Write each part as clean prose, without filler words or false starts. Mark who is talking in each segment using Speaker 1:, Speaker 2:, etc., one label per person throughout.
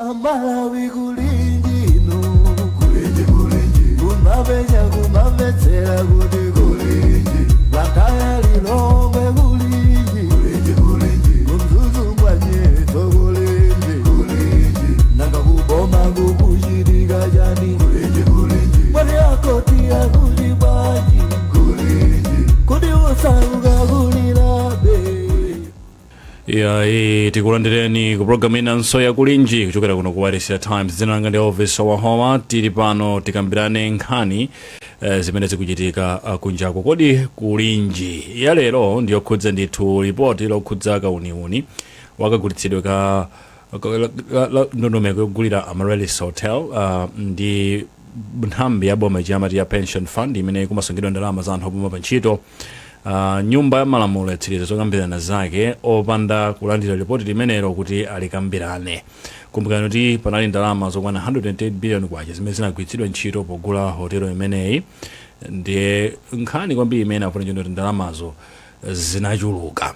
Speaker 1: Amalawi kulinji inu, kulinji kulinji, kumapenya kumamvetsera kuti kulinji, Blantyre Lilongwe kulinji, kulinji kulinji, kuMzuzu Mbwanyeto kulinji, kulinji, nanga kuboma kukuchitika chani, kulinji kulinji, mwati akoti akuli bwanji, kulinji, kuti usauka kulilabe.
Speaker 2: Ya, tikulandireni ku programu inanso ya Kulinji kuchokera kuno ku Wailesi ya Times. Dzina langa ndi Elvis Wahoma. Tili pano tikambirane nkhani zimene zikuchitika kunjako. Kodi Kulinji ya lero ndiyokhudza ndithu ripoti lokhudza kauniuni wakagulitsidwe ka ndondomeko yogulira Amaryllis Hotel ndi nthambi ya boma ija ya Pension Fund imene kumasungidwa ndalama za anthu opuma pa ntchito. Nyumba ya malamulo yatsiriza zokambirana zake opanda kulandira ripoti limenelo kuti alikambirane. Kumbukirani kuti panali ndalama zokwana 108 billion kwacha zimene zinagwiritsidwa ntchito pogula hotelo imeneyi. Ndiye nkhani kwambiri imene afuna kuti ndalamazo zinachuluka,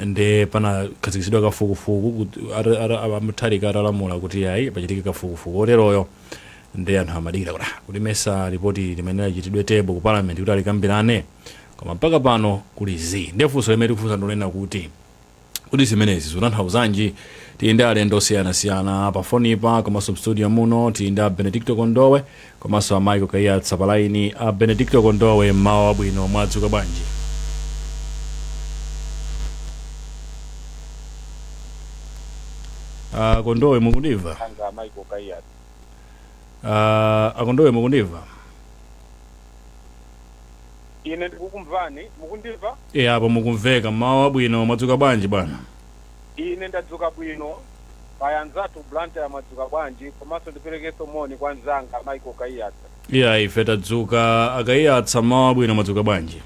Speaker 2: ndi panakhazikitsidwa kafukufuku kuti Mutharika atalamula kuti ayi, pachitike kafukufuku oteroyo. Ndi anthu amadikira kuti kuti mesa ripoti limene lachitidwe table ku parliament kuti alikambirane, koma mpaka pano kuli zii. Ndiye funso limene tikufunsa ndilonena kuti zimenezi zikutanthauzanji? Tili ndi alendo osiyanasiyana pa fonipa komanso mstudio muno. Tili ndi a Benedicto Kondowe komanso a Michael Kaiyatsa pa line. A Benedicto Kondowe, mmawa wabwino, mwadzuka bwanji? Kondowe, mukundimva?
Speaker 3: Anga Michael Kaiyatsa.
Speaker 2: Akondowe, mukundimva?
Speaker 3: Ine ndikukumvani, mukundimva?
Speaker 2: E, apo mukumveka. Mmawa wabwino, mwadzuka bwanji bwana?
Speaker 3: Ine ndadzuka bwino, kaya anzathu Blantyre mwadzuka bwanji? Komanso ndiperekenso moni kwa mzanga Michael Kaiyatsa.
Speaker 2: Iya, ife tadzuka. Akaiyatsa, mmawa wabwino, mwadzuka bwanji?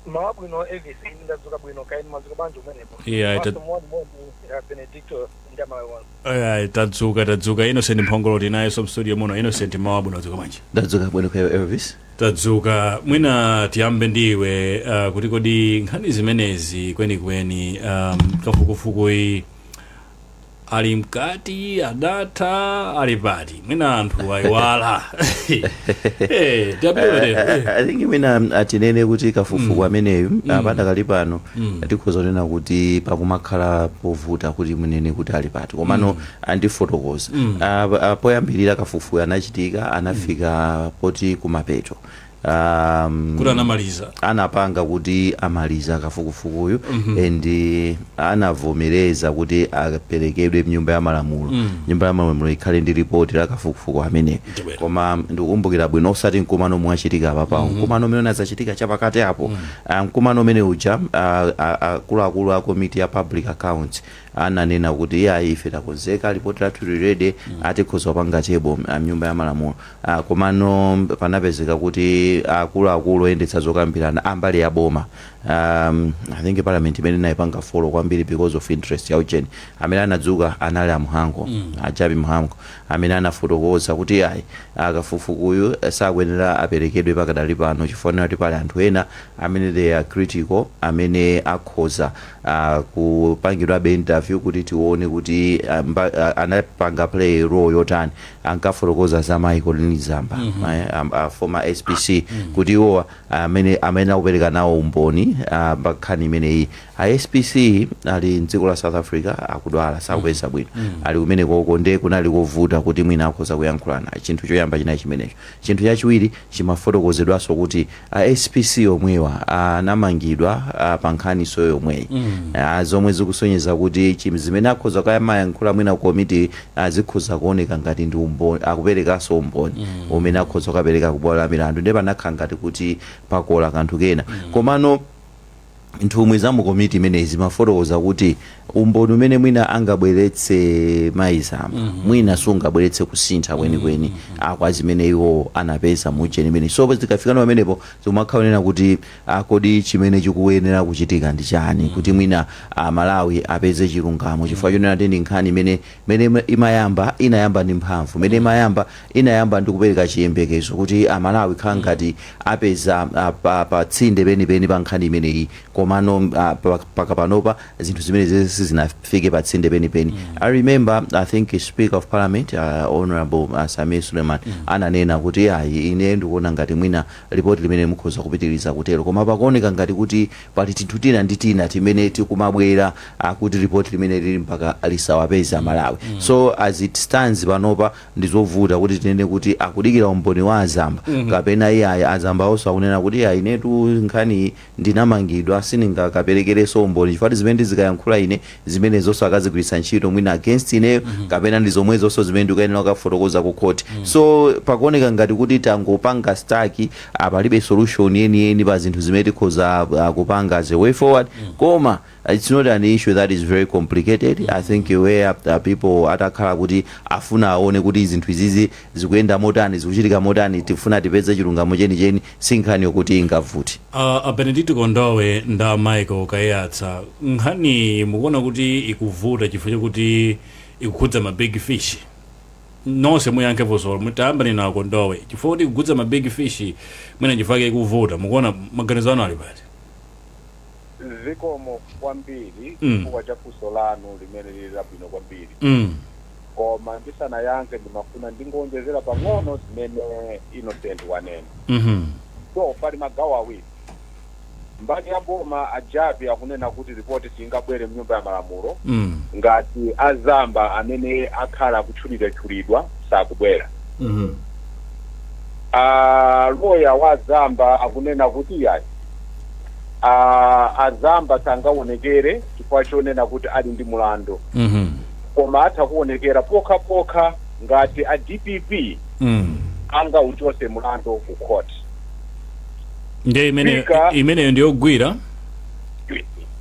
Speaker 4: Mmawa bwino Elvis, ine ndadzuka bwino, kaya mwadzuka bwanji umenepo?
Speaker 2: Iya.
Speaker 4: Komanso moni moni ya Benedicto ndi Amalawi onse.
Speaker 2: Iya, tadzuka, tadzuka. Innocent Mphongolo tinayenso mstudio muno. Innocent, mmawa wabwino, wadzuka bwanji?
Speaker 5: Ndadzuka bwino, kaya Elvis?
Speaker 2: Tadzuka. Mwina tiyambe ndiwe, kuti kodi nkhani zimenezi kwenikweni, kafukufukuyi ali mkati, adatha, ali pati? Mwina anthu ayiwala. Tiyambe
Speaker 5: I think mwina atinene kuti kafukufuku ameneyu padakali pano tikhoza kunena kuti pakumakhala povuta kuti munene kuti ali pati, komano andifotokoza. Poyambirira kafukufuku anachitika, anafika poti kumapeto
Speaker 2: kuti anamaliza.
Speaker 5: Anapanga kuti amaliza kafukufukuyu and anavomereza kuti aperekedwe mnyumba ya malamulo, nyumba ya malamulo ikhale ndi ripoti la kafukufuku ameneyo. Koma ndikukumbukira bwino, osati mkumano omwe wachitika apapawo, mkumano umene unazachitika chapakati apo, mkumano umene uja, akuluakulu a komiti ya Public Accounts ananena kuti iyayi, ife takonzeka, ripoti lathu lili ready, atikhoza kupanga table mnyumba ya malamulo. Komano panapezeka kuti akuluakulu oyendetsa zokambirana ambali ya boma, I think parliament imene inayipanga follow kwambiri because of interest ya ujeni, amene anadzuka anali a Mhango, a Jappie Mhango, amene anafotokoza kuti ayi, akafukufukuyu sakuyenera aperekedwe pakadali pano chifukwa kuti pali anthu ena amene they are critical, amene akhoza kupangidwabe interview kuti tione kuti anapanga play role yotani. Ankafotokoza za Michael Zamba, former SPC, kuti iwowa amene akupereka nawo umboni pa nkhani imeneyi. A SPC ali mdziko la South Africa, akudwala, sakupeza bwino, ali kumene koko, nde kunali kovuta kuti mwina akhoza kuyankhulana. Chinthu choyamba chinali chimenecho. Chinthu chachiwiri chimafotokozedwanso kuti a SPC omwewa anamangidwa pa nkhaniso yomweyi, zomwe zikusonyeza kuti zimene akhoza kamayankhula mwina komiti zikhoza kuoneka ngati ndi umboni, akuperekanso umboni umene akhoza kukapereka kubwalo la milandu. Ndiye panakhala ngati kuti pakola kanthu kena. Komano nthumwi za mu komiti imeneyi zimafotokoza kuti umboni umene mwina angabweretse mayi Zamba mwina sungabweretse kusintha kwenikweni akwa zimene iwo anapeza mu ujeni imene. So zikafikano pamenepo zimakhala kunena kuti kodi chimene chikuyenera kuchitika ndi chani kuti mwina Malawi apeze chilungamo? Chifukwa chonena kuti ndi nkhani imene mene imayamba, inayamba ndi mphamvu, mene imayamba, inayamba ndi kupereka chiyembekezo kuti Amalawi khala ngati apeza pa tsinde penipeni pa nkhani imeneyi, koma Komano paka panopa zinthu zimene sizinafike patsinde penipeni. I remember, I think, Speaker of Parliament, Honorable Sameer Suleman, ananena kuti ayi, ine ndikuona ngati mwina ripoti limene mukhoza kupitiriza kutero, koma pakuoneka ngati kuti pali tinthu tina ndi tina timene tikumabwera akuti ripoti limene lili mpaka lisawapeza Malawi. So as it stands panopa, ndizovuta kuti tinene kuti akudikira umboni wa Azamba kapena iyayi. Azamba onso akunena kuti ayi, inetu nkhani ndinamangidwa, sindingakaperekerenso umboni chifukwa zimene ndizikayankhula ine, zimene zonso akazigwiritsa ntchito mwina against ineyo, kapena ndi zomwe zonso zimene ndikuyenera kukafotokoza ku court. So pakuoneka ngati kuti tangopanga stuck, palibe solution yeniyeni pa zinthu zimene tikhoza kupanga as a way forward. Koma it's not an issue that is very complicated. I think where people atakhala kuti afuna aone kuti zinthu izizi zikuyenda motani, zikuchitika motani, tifuna tipeze chilungamo chenicheni, si nkhani yokuti ingavute.
Speaker 2: A Benedicto Kondowe nda Michael Kaiyatsa, nkhani mukuona kuti ikuvuta chifukwa chakuti ikukhudza ma big fish? Nonse muyankhe funso. Tayamba nina Kondowe. Chifukwa kuti ikukhudza ma big fish, mwina chifukwa ikuvuta. Mukuona, maganizo anu ali pati?
Speaker 3: Zikomo kwambiri chifukwa cha funso lanu limene lili labwino kwambiri. Koma ndisanayankhe, ndimafuna ndingonjezera pang'ono zimene Innocent wanena. So pali magawo awiri. Mbali ya boma, ajabi akunena kuti ripoti singabwere mnyumba ya malamulo ngati Azamba amene akhala akutchulidwatchulidwa sakubwera. Loya wa Azamba akunena kuti yayi, Azamba sangaonekere chifukwa chonena kuti ali ndi mulandu, koma atha kuonekera pokha pokha ngati a DPP angauchose mulandu ku court.
Speaker 2: Ndiye imene
Speaker 3: Speaker-
Speaker 2: imeneyo ndiyogwira.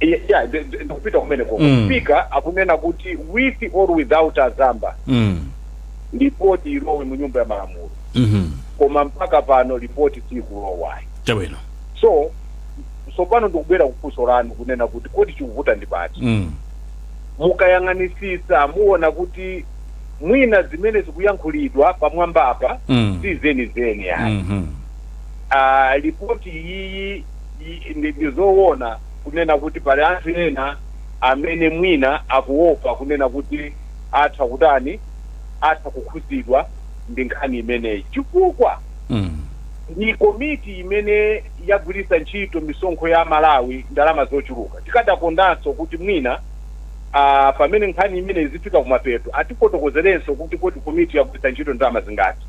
Speaker 3: Yeah, ndikupita kumene koko. Speaker akunena kuti with or without Azamba, ripoti ilowe mu nyumba ya malamulo. Koma mpaka pano ripoti sikulowayi. So pano ndikubwera kufunso lanu kunena kuti kodi chikuvuta ndi pati? Mukayang'anisisa muona kuti mwina zimene zikuyankhulidwa pamwambapa si zenizeni ayi. Ripoti iyi ndizoona kunena kuti pali anthu ena amene mwina akuopa kunena kuti atha kutani, atha kukhuzidwa ndi nkhani imeneyi, chifukwa ndi komiti imene yagwiritsa ntchito misonkho ya Malawi, ndalama zochuluka. Tikadakondanso kuti mwina pamene nkhani imene zifika kumapeto atifotokozerenso kuti kodi komiti yagwiritsa ntchito ndalama zingati,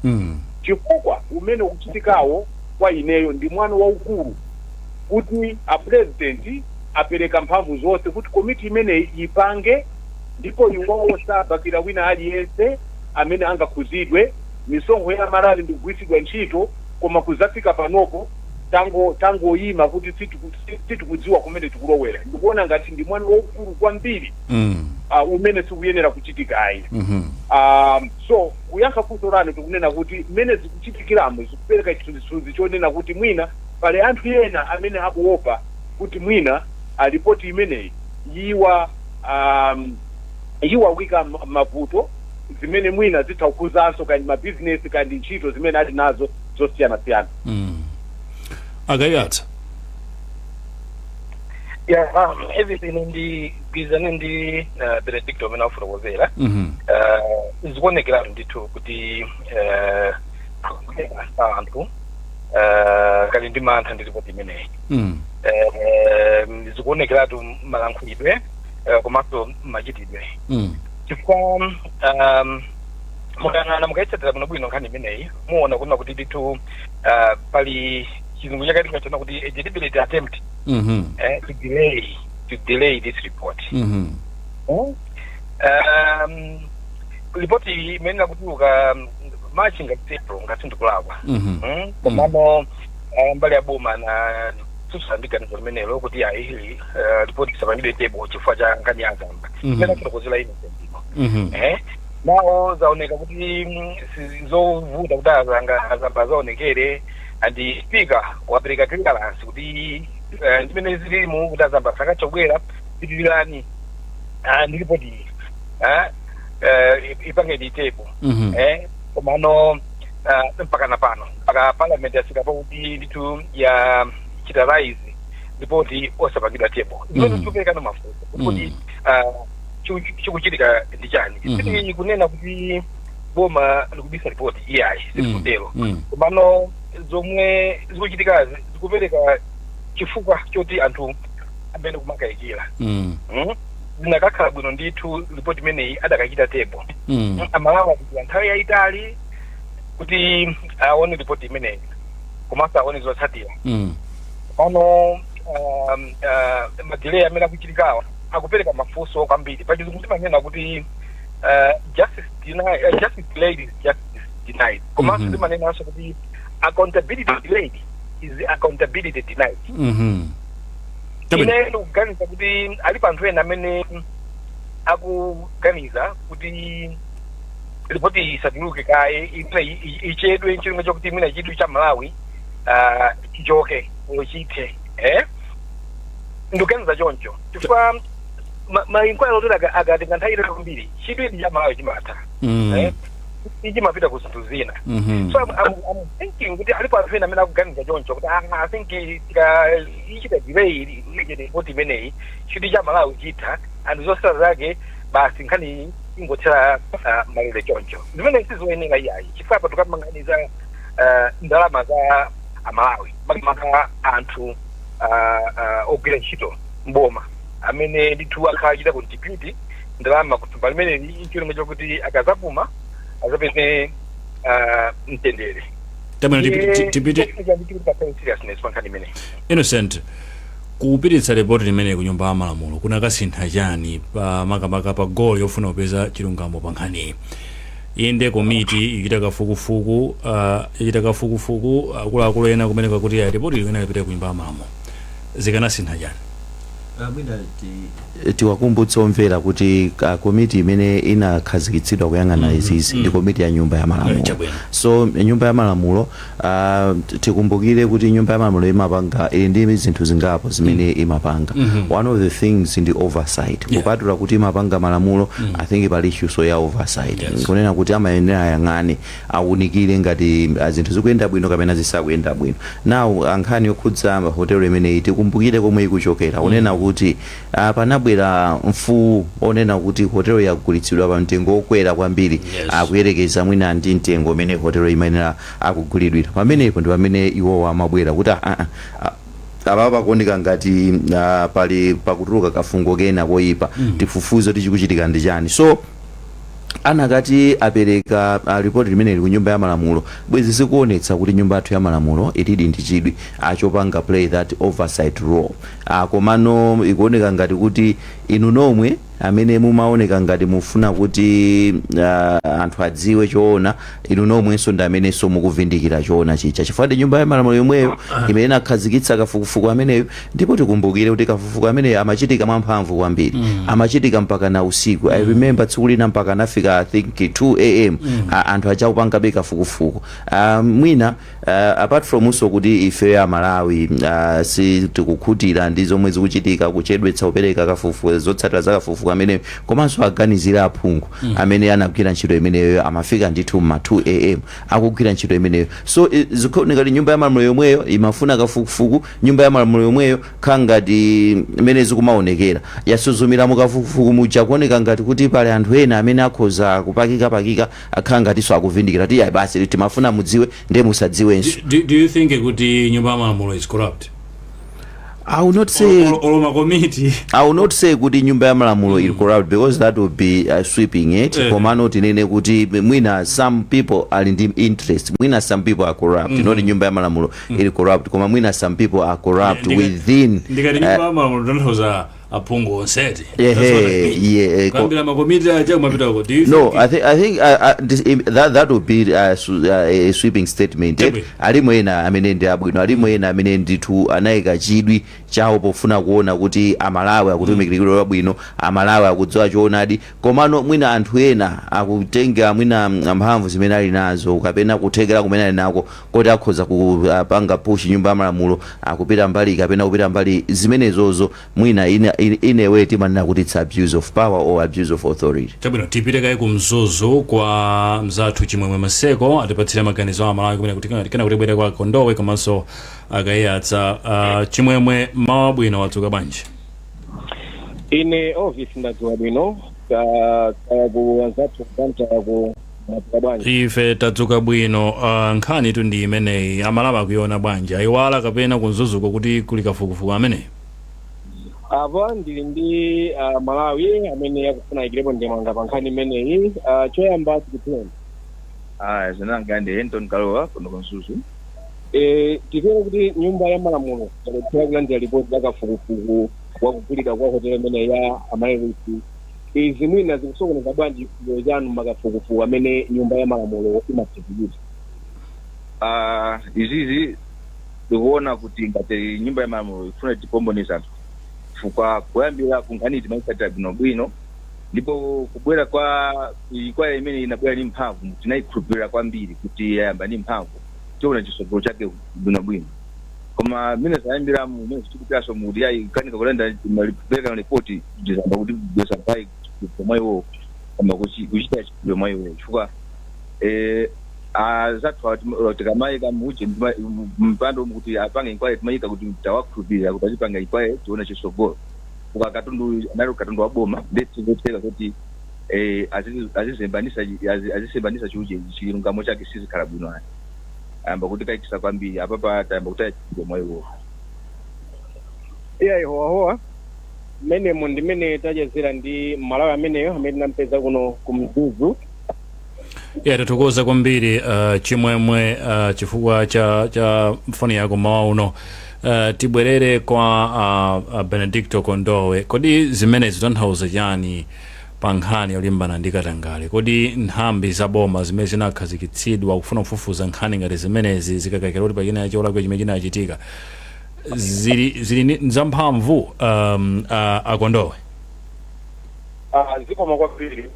Speaker 3: chifukwa umene ukuchitikawo kwa ineyo ndi mwano waukulu kuti a President apereka mphamvu zonse kuti komiti imeneyi ipange, ndipo iwowo sabakira wina aliyense amene angakhuzidwe. Misonkho ya Malawi ndikugwiritsidwa ntchito, koma kuzafika panopo tangoyima kuti sitikudziwa kumene tikulowera. Ndikuona ngati ndi mwano waukulu kwambiri umene sikuyenera kuchitika ayi. So kuyankha funso lanu, tikunena kuti mmene zikuchitikiramo zikupereka chithunzithunzi chonena kuti mwina pali anthu ena amene akuopa kuti mwina ripoti imeneyi yiwawika mavuto, zimene mwina zitha kukhuzanso kandi mabizinesi kandi ntchito zimene ali nazo zosiyanasiyana.
Speaker 2: Akayatsa.
Speaker 4: Yeah, everything ndigwirizane ndi Benedicto amene afotokozera. Zikuonekeratu ndithu kuti anthu kali ndi mantha ndi ripoti imeneyi. Zikuonekeratu malankhulidwe komanso machitidwe, chifukwa mukayang'ana, mukayitsatira bwinobwino nkhani imeneyi, muona kunena kuti ndithu pali chizungu chake tingachona kuti a deliberate attempt to delay this report. Ripoti iyi imenera kutuluka March ngati April, ngati ndikulakwa. Komano mbali ya boma na tsutsana ndi ganizo limenelo kuti ayi, ripoti isapangidwe table chifukwa cha nkhani ya Azamba imene afotokozera Innocent. Nawo zaoneka kuti zovuta kuti Azamba azaonekere, and Speaker wapereka clearance kuti ndimene zilimu kuti Azamba sakachobwera, pitilirani ndi ripoti iyi, ipange ndi table. Komano mpaka na pano, mpaka Parliament yafika pakuti ndithu ya chita raise Ripoti osapangidwa table, zimene zikuperekano mafunso kuti chikuchitika ndi chani. Siti kunena kuti boma likubisa ripoti, iyayi, sitikutero. Komano zomwe zikuchitikazi zikupereka chifukwa choti anthu amene kumakayikira. Zinakakhala bwino ndithu ripoti imeneyi adakachita table. Amalawi akudikira nthawi yayitali kuti aone ripoti imeneyi komanso aone zotsatira. Pano ma delay amene akuchitikawa akupereka mafunso kwambiri. Pachizungu timanena kuti justice delayed is justice denied, komanso timanenanso kuti accountability delayed is accountability denied. Ine ndikuganiza kuti alipo anthu ena amene akuganiza kuti ripoti isatuluke kaye, imene ichedwe, ncholinga chokuti mwina chidwi cha Malawi chichoke olo chithe. Ndikuganiza choncho chifukwa ma inquiry otero akatenga nthawi itali kwambiri, chidwi cha Malawi chimatha, ichimapita ku zinthu zina. So I'm thinking kuti alipo anthu ena amene akuganiza choncho kuti I think tika ichita delay ichite ripoti imeneyi, chidwi cha Malawi chitha, anthu zotsatira zake basi nkhani ingothera malere choncho, zimene sizoyenera iyayi, chifukwa apa tikamanganiza ndalama za Amalawi, makamaka anthu ogwira ntchito mboma amene ndithu akhala achita contribute ndalama kuthumba limeneli ncholinga chokuti akazapuma azapeze mtendere.
Speaker 2: Tabwino, tipite
Speaker 4: Seriousness pa nkhani imeneyi.
Speaker 2: Innocent, kupititsa ripoti limene ku Nyumba ya Malamulo kunakasintha chani pa makamaka pa goal yofuna kupeza chilungamo pa nkhaniyi? Inde, komiti ichita kafukufuku, ichita kafukufuku, akuluakulu ena kumeneka kuti ya ripoti limene lipite ku Nyumba ya Malamulo, zikanasintha chani?
Speaker 5: Mwina tiwakumbutse omvera kuti komiti imene inakhazikitsidwa kuyang'ana izizi ndi komiti ya Nyumba ya Malamulo. So Nyumba ya Malamulo, tikumbukire kuti Nyumba ya Malamulo imapanga, ili ndi zinthu zingapo zimene imapanga. One of the things ndi oversight. Kupatula kuti imapanga malamulo, I think pali issue ya oversight, kunena kuti amayenera ayang'ane, awunikire ngati zinthu zikuyenda bwino kapena zisakuyenda bwino. Now, nkhani yokhudza hotelo imeneyi, tikumbukire komwe ikuchokera, kunena kuti panabwera mfuwu onena kuti hotelo yagulitsidwa pa mtengo wokwera kwambiri, akuyerekeza mwina ndi mtengo umene hotelo imayenera akugulidwira. Pamenepo ndi pamene iwowo amabwera kuti apa pakuoneka ngati pali pakutuluka kafungo kena koyipa, tifufuze kuti chikuchitika ndi chani. So anakati apereka ripoti limeneli ku Nyumba ya Malamulo, bwezi zikuonetsa kuti nyumba yathu ya malamulo ilidi ndi chidwi achopanga play that oversight role. Komano ikuoneka ngati kuti inu nomwe amene mumaoneka ngati mufuna kuti anthu adziwe choona, inu nomwenso ndi amenenso mukuvindikira choona chija, chifukwa ndi Nyumba ya Malamulo yomweyo imene inakhazikitsa kafukufuku ameneyo. Ndipo tikumbukire kuti kafukufuku ameneyo amachitika mwamphamvu kwambiri, amachitika mpaka na usiku. I remember tsiku lina mpaka anafika, I think, 2 a.m., anthu achakupangabe kafukufuku. Mwina apart from also kuti ife a Malawi si tikukhutira ndi zomwe zikuchitika, kuchedwetsa kupereka kafukufuku, zotsatira za kafukufuku ameneyo, komanso aganizira aphungu amene anagwira ntchito imeneyo, amafika ndithu ma 2 a.m. akugwira ntchito imeneyo. So zikuoneka kuti Nyumba ya Malamulo yomweyo imafuna kafukufuku, Nyumba ya Malamulo yomweyo kha ngati imene zikumaonekera yasuzumira mukafukufuku muja, kuoneka ngati kuti pali anthu ena amene akhoza kupakikapakika, akhala ngatinso akuvindikira kuti, "Ayi, basi, timafuna mudziwe, ndiye musadziwenso."
Speaker 2: Do you think kuti Nyumba ya Malamulo is corrupt?
Speaker 5: I will not say
Speaker 2: Olo makomiti?
Speaker 5: I will not say kuti Nyumba ya Malamulo ili corrupt, because that would be sweeping it. Komano tinene kuti mwina some people ali ndi interest, mwina some people are corrupt. Not Nyumba ya Malamulo ili corrupt, koma mwina some people are corrupt within.
Speaker 2: Ndikati Nyumba ya Malamulo, tanthauza aphungu onseti.
Speaker 5: Ehe, yeah,
Speaker 2: Kuyambira makomiti aja kumapitako. Do you
Speaker 5: No,
Speaker 2: think
Speaker 5: I think that would be a sweeping statement.
Speaker 2: Chabwino.
Speaker 5: Alimo ena amene ndi abwino, alimo ena amene ndithu anayika chidwi chawo pofuna kuona kuti Amalawi akutumikiridwa bwino, Amalawi akudziwa choonadi. Komano mwina anthu ena akutenga mwina mphamvu zimene ali nazo kapena kuthekera kumene ali nako kuti akhoza kupanga push Nyumba ya Malamulo akupita mbali kapena kupita mbali zimenezozo mwina ina. In a way timanena kuti it's abuse of power or abuse of authority.
Speaker 2: Chabwino, tipite kaye ku Mzuzu kwa mzathu Chimwemwe Maseko, atipatsire maganizo a Malawi kumene kuti kena kuti bwere kwa Kondowe komanso akayiyatsa. Chimwemwe, mawa bwino, wadzuka bwanji?
Speaker 6: Ine Elvis ndadzuka bwino, kaya ku anzathu ku mwadzuka bwanji?
Speaker 2: Ife tadzuka bwino. Nkhani tu ndi imeneyi, Amalawi akuiona bwanji? Ayiwala kapena ku Mzuzuko kuti kuli kafukufuku ameneyi?
Speaker 6: Apa ndili ndi Malawi amene akufuna ayikirepo ndemanga pa nkhani imeneyi. Choyamba tikupeni.
Speaker 7: Ah, dzina langa ndi Anton Kalowa, kuno ku Mzuzu.
Speaker 6: Tikuona kuti Nyumba ya Malamulo yalephera kulandira ripoti la kafukufuku wakugulidwa kwa hotelo imeneyi ya Amaryllis. Izi mwina zikusokoneza bwanji chikhulupiriro chanu makafukufuku amene Nyumba ya Malamulo imakhazikitsa?
Speaker 7: Ah, izizi ndikuona kuti ngati Nyumba ya Malamulo ifuna tipomboneza anthu, chifukwa kuyambira ku nkhani timayitsatira bwinobwino, ndipo kubwera kwa inquiry imene inabwera ndi mphamvu, tinayikhulupirira kwambiri kuti yayamba ndi mphamvu, tiona chisogolo chake bwinobwino. Koma mmene zayambiramu, mmene zichitikiranso muti yayi kanika kulanda kupereka ripoti, tizamba kuti bweza mbayi chikhulupiriro mwa iwowo, koma kuchita chikhulupiriro mwa iwowo, chifukwa azathu tikamayika muje mpando kuti apange inquiry, timayika kuti tawakhulupirira kuti azipanga inquiry, tione chisogolo, kuka katundu anali katundu wa boma, ndetikotheka kuti azizembanisa azisembanisa chiuje chilungamo chake, sizikhala bwino ayi. Ayamba kuti kayikisa kwambiri apapa, tayamba kutaya chikhulupiriro mwa iwowo.
Speaker 6: Iya, ihowahowa mmenemo ndimene tachezera ndi Malawi ameneyo amene tinampeza kuno ku Mzuzu.
Speaker 2: Ya, tathokoza kwambiri Chimwemwe chifukwa cha foni yako mawa uno. Tibwerere kwa Benedicto Kondowe. Kodi zimene zitanthauza chani pa nkhani yolimbana ndi katangale? Kodi nthambi za boma zimene zinakhazikitsidwa kufuna kufufuza nkhani ngati zimenezi, zikakakira kuti pachina cholakwika chimene chinachitika, zili zamphamvu, Akondowe?
Speaker 3: Zikoma kwambiri.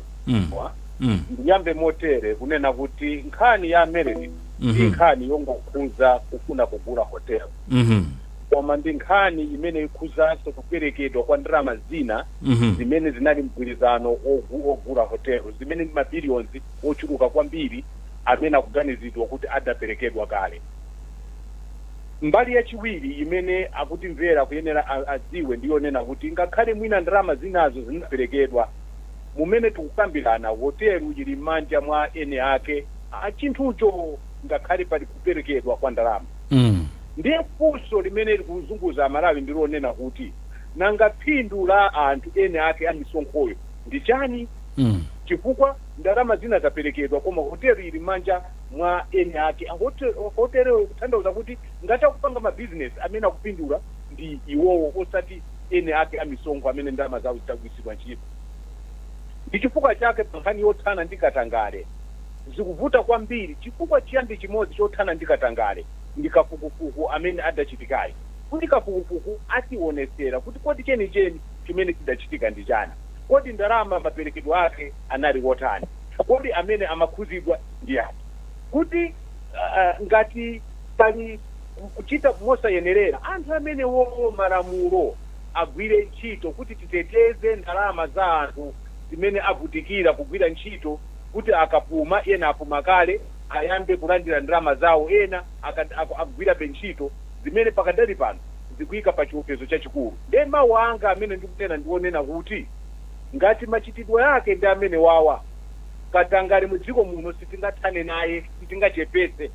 Speaker 3: Ndiyambe motere kunena kuti nkhani ya Amaryllis si nkhani yongokhuza kufuna kugula hotel, koma ndi nkhani imene ikhuzanso kuperekedwa kwa ndalama zina zimene zinali mgwirizano ogula hotel, zimene ndi mabillions ochuluka kwambiri amene akuganizidwa kuti adaperekedwa kale. Mbali yachiwiri imene akutimvera kuyenera adziwe ndiyonena kuti ngakhale mwina ndalama zinazo zinaperekedwa, mumene tikukambirana hotelu ili m'manja mwa ene ake a chinthucho, ngakhale pali kuperekedwa kwa ndalama. Ndiye funso limene likuzunguza Amalawi ndilonena kuti nanga phindu la anthu ene ake a misonkhoyo ndi chani? Chifukwa ndalama zina zaperekedwa koma hotelo ili m'manja mwa ene ake hotelo, kutanthauza kuti ngati akupanga mabizinesi, amene akupindula ndi iwowo, osati ene ake a misonkho amene ndalama zawo zitagwiritsidwa ntchito. Ndi chifukwa chake pa nkhani yothana ndi katangale zikuvuta kwambiri, chifukwa chiyambi chimodzi chothana ndi katangale ndi kafukufuku amene adachitikayi, kuti kafukufuku ationesera kuti kodi chenicheni chimene chidachitika ndi chani, kodi ndalama maperekedwe ake anali wotani, kodi amene amakhuzidwa ndi ati, kuti ngati pali kuchita mosayenerera, anthu amene wowo malamulo agwire ntchito kuti titeteze ndalama za anthu zimene avutikira kugwira ntchito, kuti akapuma, ena apuma kale, ayambe kulandira ndalama zawo, ena akugwirabe ntchito zimene pakadali pano zikuyika pa chiopsezo chachikulu. Ndiye mawu anga amene ndikunena ndionena kuti ngati machitidwe ake ndi amene wawa, katangale mu dziko muno sitingathane naye, sitingachepetse,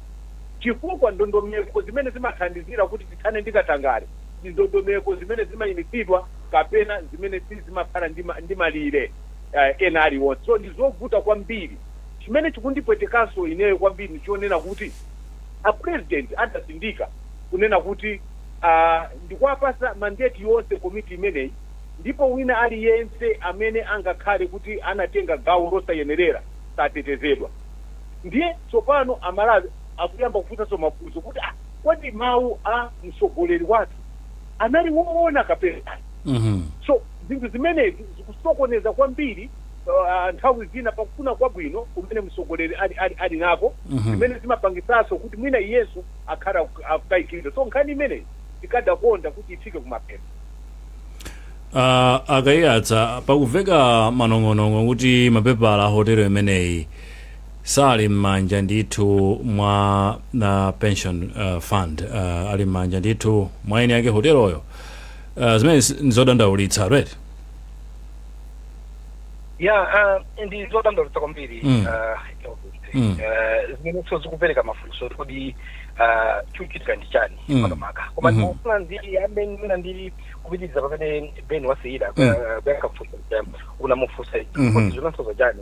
Speaker 3: chifukwa ndondomeko zimene zimathandizira kuti tithane ndi katangale ndi ndondomeko zimene zimayimitsidwa kapena zimene sizimakhala ndi malire ena aliwonse. So ndi zovuta kwambiri. Chimene chikundipwetekanso ineyo kwambiri ndichonena kuti a President adasindika kunena kuti ndikuwapasa mandate yonse komiti imeneyi, ndipo wina aliyense amene angakhale kuti anatenga gawo losayenerera satetezedwa. Ndiye tsopano Amalawi akuyamba kufunsanso mafunso kuti kodi mawu a mtsogoleri wathu anali woona kapena? So zinthu zimenezi zikusokoneza kwambiri nthawi zina pakufuna kwabwino kumene mtsogoleri ali nako, zimene zimapangisanso kuti mwina iyenso akhala akukayikira. So nkhani imeneyi tikadakonda kuti ifike kumapeto.
Speaker 2: A Kaiyatsa, pakuveka manong'onong'o kuti mapepala a hotelo imeneyi sali m'manja ndithu mwa na pension fund, ali m'manja ndithu mwa eni ake hoteloyo. Zimene ndizodandaulitsa, right?
Speaker 4: Ya, ndi zodandaulitsa kwambiri. Zimenenso zikupereka mafunso kuti chikuchitika ndi chani makamaka. Koma ndimafuna ndiyambe mwina ndi kupitiriza pamene Ben wasiyira kuyankha kufunsa unamufunsa kuti zimenso chani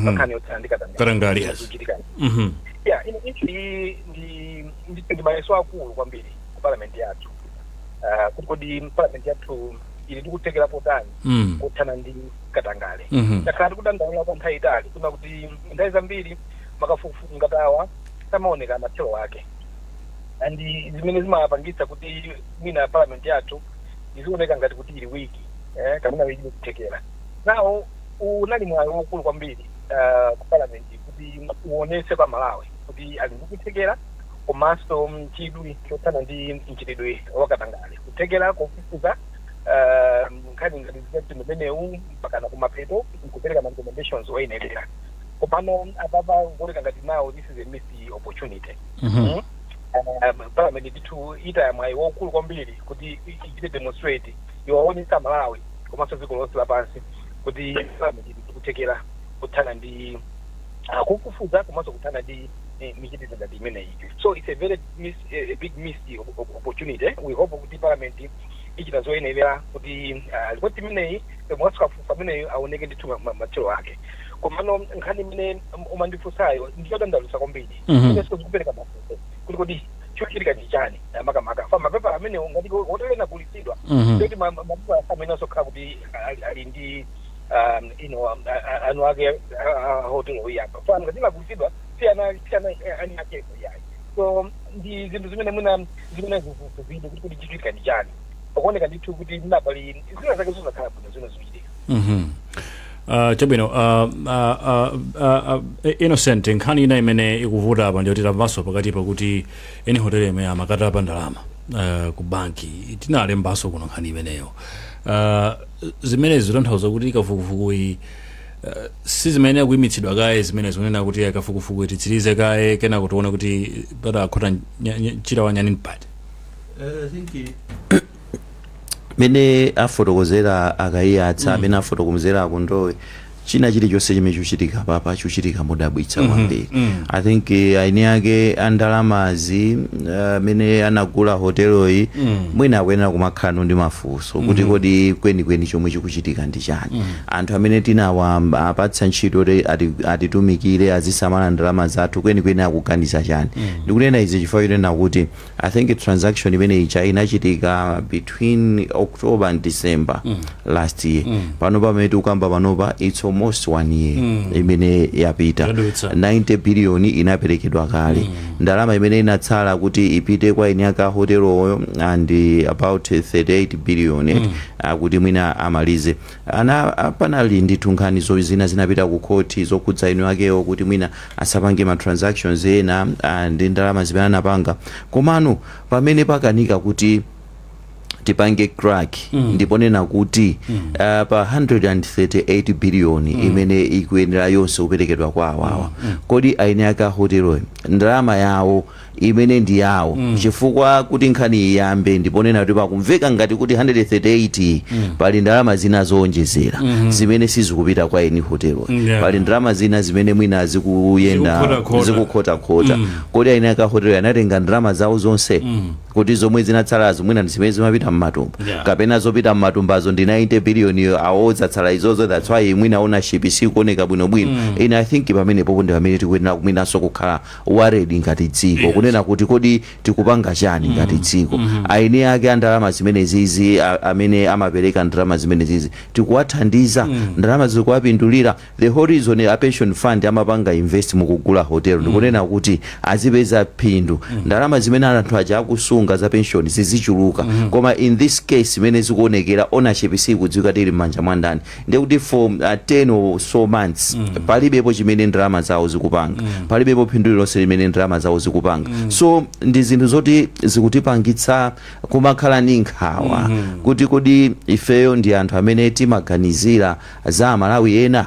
Speaker 4: pankhani yotsala ndi
Speaker 2: katangale. Katangale, yes.
Speaker 4: Zikuchitika. Ya, ino issue iyi ndi mayeso akulu kwambiri ku parliament yathu, kuti kodi parliament yathu ili ndikuthekera potani kuthana ndi katangale? Takhala tikudandaula kwa nthawi itali kuna kuti nthawi zambiri makafukufuku ngatawa samaoneka mathero ake, and zimene zimapangitsa kuti mwina parliament yathu izioneka ngati kuti ili weak, kapena ili kuthekera nawo. Unali mwayi wokulu kwambiri ku parliament kuti uonese kwa Malawi kuti ali ndikuthekera komanso chidwi chothana ndi mchitidwe wakatangale, kuthekera kofufuza nkhani ngati zimene umenewu mpakana kumapeto nkupereka ma recommendations oyenerera. Komano apapa kuoneka ngati now this is a missed opportunity. Parliament ndithu itaya mwayi wokulu kwambiri kuti ichite demonstrate, iwaonesa Malawi komanso dziko lonse lapansi kuti parliament ili kuthekera kuthana ndi kufufuza komanso kuthana ndi michitidwe ngati imeneyi. So it's a big missed opportunity. We hope kuti parliament ichita zoyenerera kuti ripoti imeneyi komanso kafukufuku ameneyi aoneke ndithu mathero ake. Komano nkhani imene umandifunsayo ndiyodandaulitsa kwambiri. Inenso zikupereka mafunso kuti kodi chochitika ndi chani makamaka fa mapepala amenewo ngati hotelo inagulitsidwa, ndoti mapepala amene asokhala kuti ali ndi anu ake hotelo iyapa fa ngati inagulitsidwa siyana ani akepo yayi. So ndi zinthu zimene mwina zimene zifufuzidwe kuti chichitika ndi chani. Pakuoneka ndithu kuti mwina pali zina zake zosakhala bwino zimene zikuchitika.
Speaker 2: Chabwino, Innocent, nkhani ina imene ikuvuta apa ndiyoti tamvanso pakati pakuti eni hotelo imene amakatapa ndalama ku banki. Tinalembanso kuno nkhani imeneyo. Zimene zitanthauza kuti kafukufukuyi si zimene akuyimitsidwa kaye, zimene zikunena kuti kafukufuku titsirize kaye, kenako tione kuti patakhota mchira wa nyani mpati.
Speaker 5: I think mene afotokozera a Kaiyatsa, amene afotokozera akundowe, china chilichonse chimene chikuchitika papa chikuchitika modabwitsa kwambiri. I think aini ake andalamazi amene anagula hoteloyi mwina akuyenera kumakhala ndi mafunso kuti kodi kwenikweni chomwe chikuchitika ndi chani? Anthu amene tinawapatsa ntchito kuti atitumikire, azisamala ndalama zathu, kwenikweni akuganiza chani? Ndikunena izi chifukwa chonena kuti I think transaction imene ija inachitika between October and December last year. Pano pamene tikukamba panopa, it's almost one year imene yapita.
Speaker 2: Yadutsa.
Speaker 5: 90 billion inaperekedwa kale. Ndalama imene inatsala kuti ipite kwa eni ake a hoteloyo and about 38 billion kuti mwina amalize ana. Panali ndithu nkhani zina zinapita ku khoti zokhudza eni akewo kuti mwina asapange ma transactions ena ndi ndalama zimene anapanga. Komano pamene pakanika kuti tipange crack, ndipo nena kuti pa 138 billion imene ikuyenera yonse kuperekedwa kwa awawa, kodi aini ake a hoteloyo ndalama yawo imene ndi yawo? Chifukwa kuti nkhani iyambe, ndipo nena kuti pakumveka ngati kuti 138 pali ndalama zina zowonjezera zimene sizikupita kwa eni hotelo. Pali ndalama zina zimene mwina zikuyenda
Speaker 2: Zikukhotakhota.
Speaker 5: Zikukhotakhota. Kodi aini ake a hotelo anatenga ndalama zawo zonse, kuti zomwe zinatsalazo mwina ndi zimene zimapita mmatumba, kapena zopita mmatumbazo ndi 90 billion yo, awo zatsala izozo? That's why mwina ownership sikuoneka bwinobwino. Ine I think pamenepopo ndi pamene tikuyenera mwinanso kukhala worried ngati dziko, kunena kuti kodi tikupanga chani ngati dziko? Aini ake a ndalama zimenezizi, amene amapereka ndalama zimenezizi, tikuwathandiza? Ndalama zikuwapindulira? The whole reason a pension fund amapanga invest mukugula hotel ndikunena kuti azipeza phindu, ndalama zimene anthu aja akusunga za pension zizichuluka. Koma in this case, imene zikuonekera, ownership sikudziwika tili m'manja mwa ndani. Ndikuti for 10 or so months palibepo chimene ndalama zawo zikupanga, palibepo phindu lilonse limene ndalama zawo zikupanga. So ndi zinthu zoti zikutipangitsa kumakhala ndi nkhawa kuti kodi ifeyo ndi anthu amene timaganizira za Amalawi ena,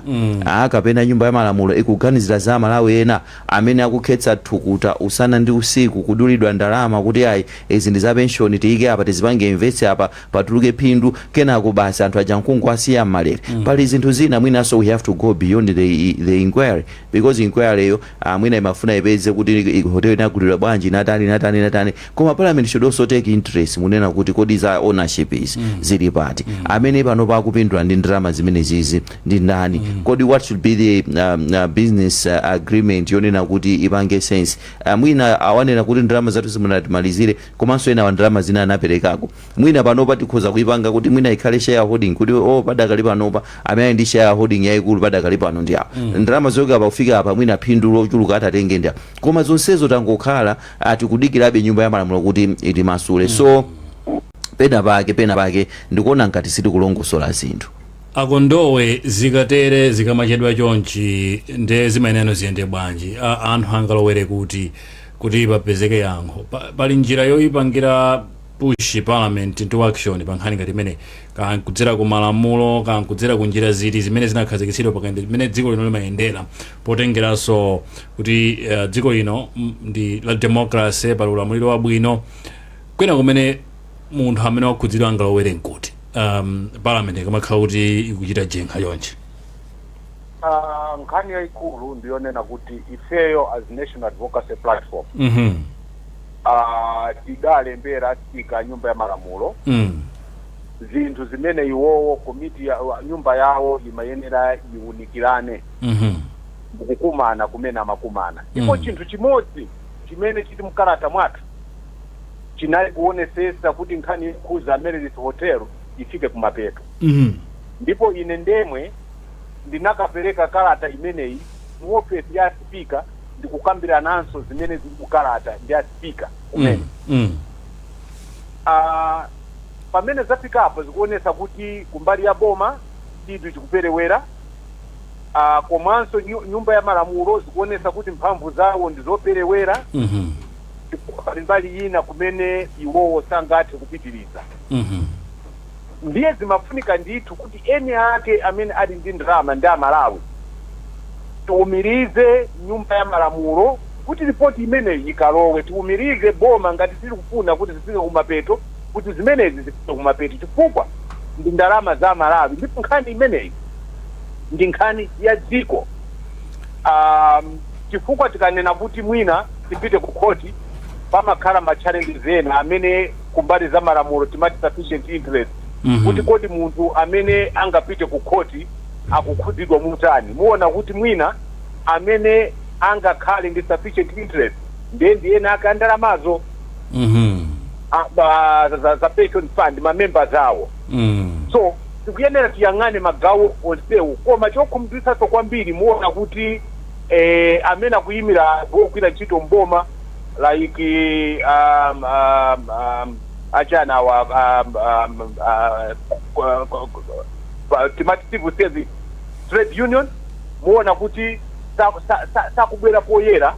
Speaker 5: kapena Nyumba ya Malamulo ikuganizira za Amalawi ena amene akukhetsa thukuta usana ndi usiku, kudulidwa ndalama kuti ayi, izi ndi za pension, tiyike apa, tizipange invest apa, patuluke phindu, kenako basi anthu aja mkungu asiya mmalere? Pali zinthu zina mwinanso we have to go beyond the inquiry, because inquiry yo mwina imafuna ipeze kuti hotel inagulidwa bwanji, inatani, inatani, inatani, koma Parliament should also take interest munena kuti kodi za ownership izi zili pati? Amene pano pakupindula ndi ndalama zimene zizi ndi ndani? Kodi what should be the business agreement yonena kuti ipange sense? Mwina awanena kuti ndalama zathu zimunatimalizire, komanso ena wa ndalama zina anaperekako. Mwina panopa tikhoza kuipanga kuti mwina ikhale shareholding, kuti oh, padakali panopa amene ali ndi shareholding yayikulu padakali pano ndi apo, ndalama zoyoka pakufika apa, mwina phindu lochuluka atatenge ndi apo. Koma zonsezo tangokhala atikudikirabe Nyumba ya Malamulo kuti itimasule. So pena pake ndikuona ngati sitikulongosola zinthu.
Speaker 2: Akondowe, zikatere, zikamachedwa chonchi, nde zimayenera ziyende bwanji? Anthu angalowere kuti papezeke yankho? Pali njira yoyipangira push Parliament into action pa nkhani ngati imene, kankudzera ku malamulo, kankudzera ku njira ziti zimene zinakhazikitsidwa pakayende zimene dziko lino limayendera, potengeranso kuti dziko lino ndi la democracy, pali ulamuliro wabwino? Kwina kumene munthu amene wakhudzidwa angalowere nkuti, Parliament ikamakhala kuti ikuchita jenkha chonchi?
Speaker 3: Nkhani yayikulu ndiyonena kuti ifeyo as National Advocacy Platform tidalembera Speaker Nyumba ya Malamulo zinthu zimene iwowo komiti ya nyumba yawo imayenera iwunikirane mukukumana kumene amakumana. Ndipo chinthu chimodzi chimene chili mkalata mwathu chinali kuonesesa kuti nkhani yokhuza Amaryllis Hotel ifike kumapeto. Ndipo ine ndemwe ndinakapereka kalata imeneyi mu ofesi ya Speaker, ndikukambirananso zimene zili mukalata ndi a Speaker kumene. Pamene zafikapo zikuonesa kuti kumbali ya boma chinthu chikuperewera, komanso Nyumba ya Malamulo zikuonesa kuti mphamvu zawo ndi zoperewera, chifukwa pali mbali ina kumene iwowo sangathe kupitiriza. Ndiye zimafunika ndithu kuti eni ake amene ali ndi ndalama ndi Amalawi, tiumirize Nyumba ya Malamulo kuti ripoti imeneyi ikalowe. Tiumirize boma ngati tili kufuna kuti zifike kumapeto, kuti zimenezi zifike kumapeto, chifukwa ndi ndalama za Malawi ndipo nkhani imeneyi ndi nkhani ya dziko. Chifukwa tikanena kuti mwina tipite ku khoti, pamakhala ma challenges ena amene kumbali za malamulo timati sufficient interest, kuti kodi munthu amene angapite ku khoti akukhudzidwa mutani? Muona kuti mwina amene angakhale ndi sufficient interest ndiye ndi ena ake andalamazo, za pension fund, ma members awo. So tikuyenera tiyang'ane magawo onsewo. Koma chokhumudwitsanso kwambiri, muona kuti amene akuyimira ogwira ntchito mboma, like achana awa, timati civil service trade union, muona kuti sakubwera poyera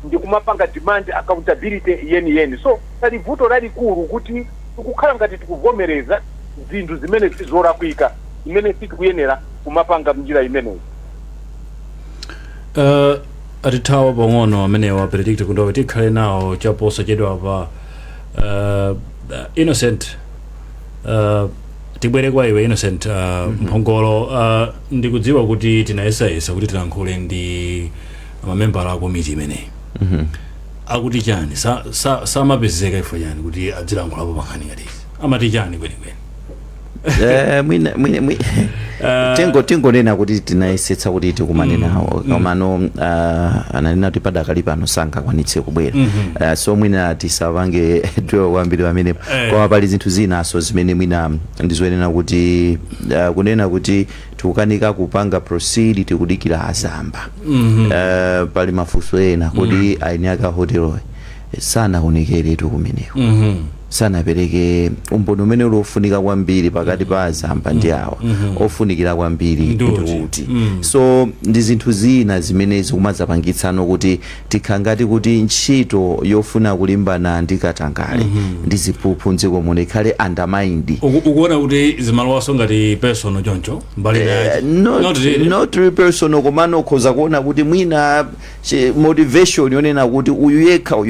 Speaker 3: ndi kumapanga demand accountability yeni yeni. So pali vuto lalikulu kuti tikukhala ngati tikuvomereza zinthu zimene zizolakwika, zimene sitikuyenera kumapanga mnjira imeneyi.
Speaker 2: Atithawa pang'ono amenewa Benedict Kondowe, tikhale nawo chaposachedwa pa. Innocent, tibwere kwa iwe Innocent Mphongolo. Ndikudziwa kuti tinayesayesa kuti tilankhule ndi mamembala a komiti imeneyi. Akuti chani? Samapezeka ifo chani kuti adzilankhulapo pankhani ngati izi? Amati chani kwenikweni?
Speaker 5: Mwina tingonena kuti tinayesetsa kuti tikumane nawo, komano ananena kuti padakali pano sankakwanitse kubwera. So mwina tisapange dwell kwambiri pamenepo. Koma pali zinthu zinaso zimene mwina ndizoyenera kuti kunena kuti tikukanika kupanga proceed, tikudikira azamba. Pali mafunso ena, kodi aini ake a hoteloyi sanaonekeretu kumeneko? Sanapereke umboni umene uli ofunika kwambiri pakati pa azamba ndi awa, ofunikira kwambiri
Speaker 2: Ndiuti.
Speaker 5: Ndiuti. So ndi zinthu zina zimene zikumadzapangitsano kuti tikhangati kuti ntchito yofuna kulimbana ndi katangale ndi ziphuphu mdziko muno ikhale undermined.
Speaker 2: Ukuona kuti zimalowaso ngati personal choncho mbali naye?
Speaker 5: Not,
Speaker 2: Not really.
Speaker 5: Not really personal, komano ukhoza kuona kuti mwina motivation yonena kuti uyu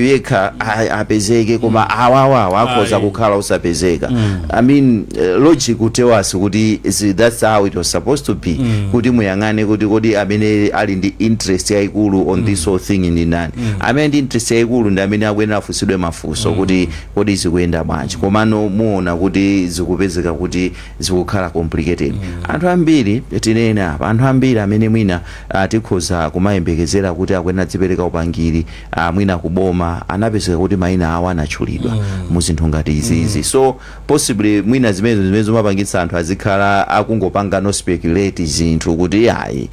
Speaker 5: yekha apezeke, koma awawawa akhoza
Speaker 2: Ayi.
Speaker 5: kukhala usapezeka. I mean, logic would tell us kuti that's how it was supposed to be, kuti muyang'ane kuti kodi amene ali ndi interest yayikulu on this whole thing ndi ndani. Amene ndi interest yayikulu ndi amene akuyenera afunsidwe mafunso kuti kodi zikuyenda bwanji. Komano muona kuti zikupezeka kuti zikukhala complicated. Anthu ambiri, tinene apa, anthu ambiri amene mwina tikhoza kumayembekezera kuti akuyenera dzipereka upangiri mwina kuboma, anapezeka kuti mayina awo anatchulidwa mu zinthu ngati izizi. So possibly mwina zimenezo zimene zimapangitsa anthu azikhala akungopanga no speculate zinthu kuti ayi,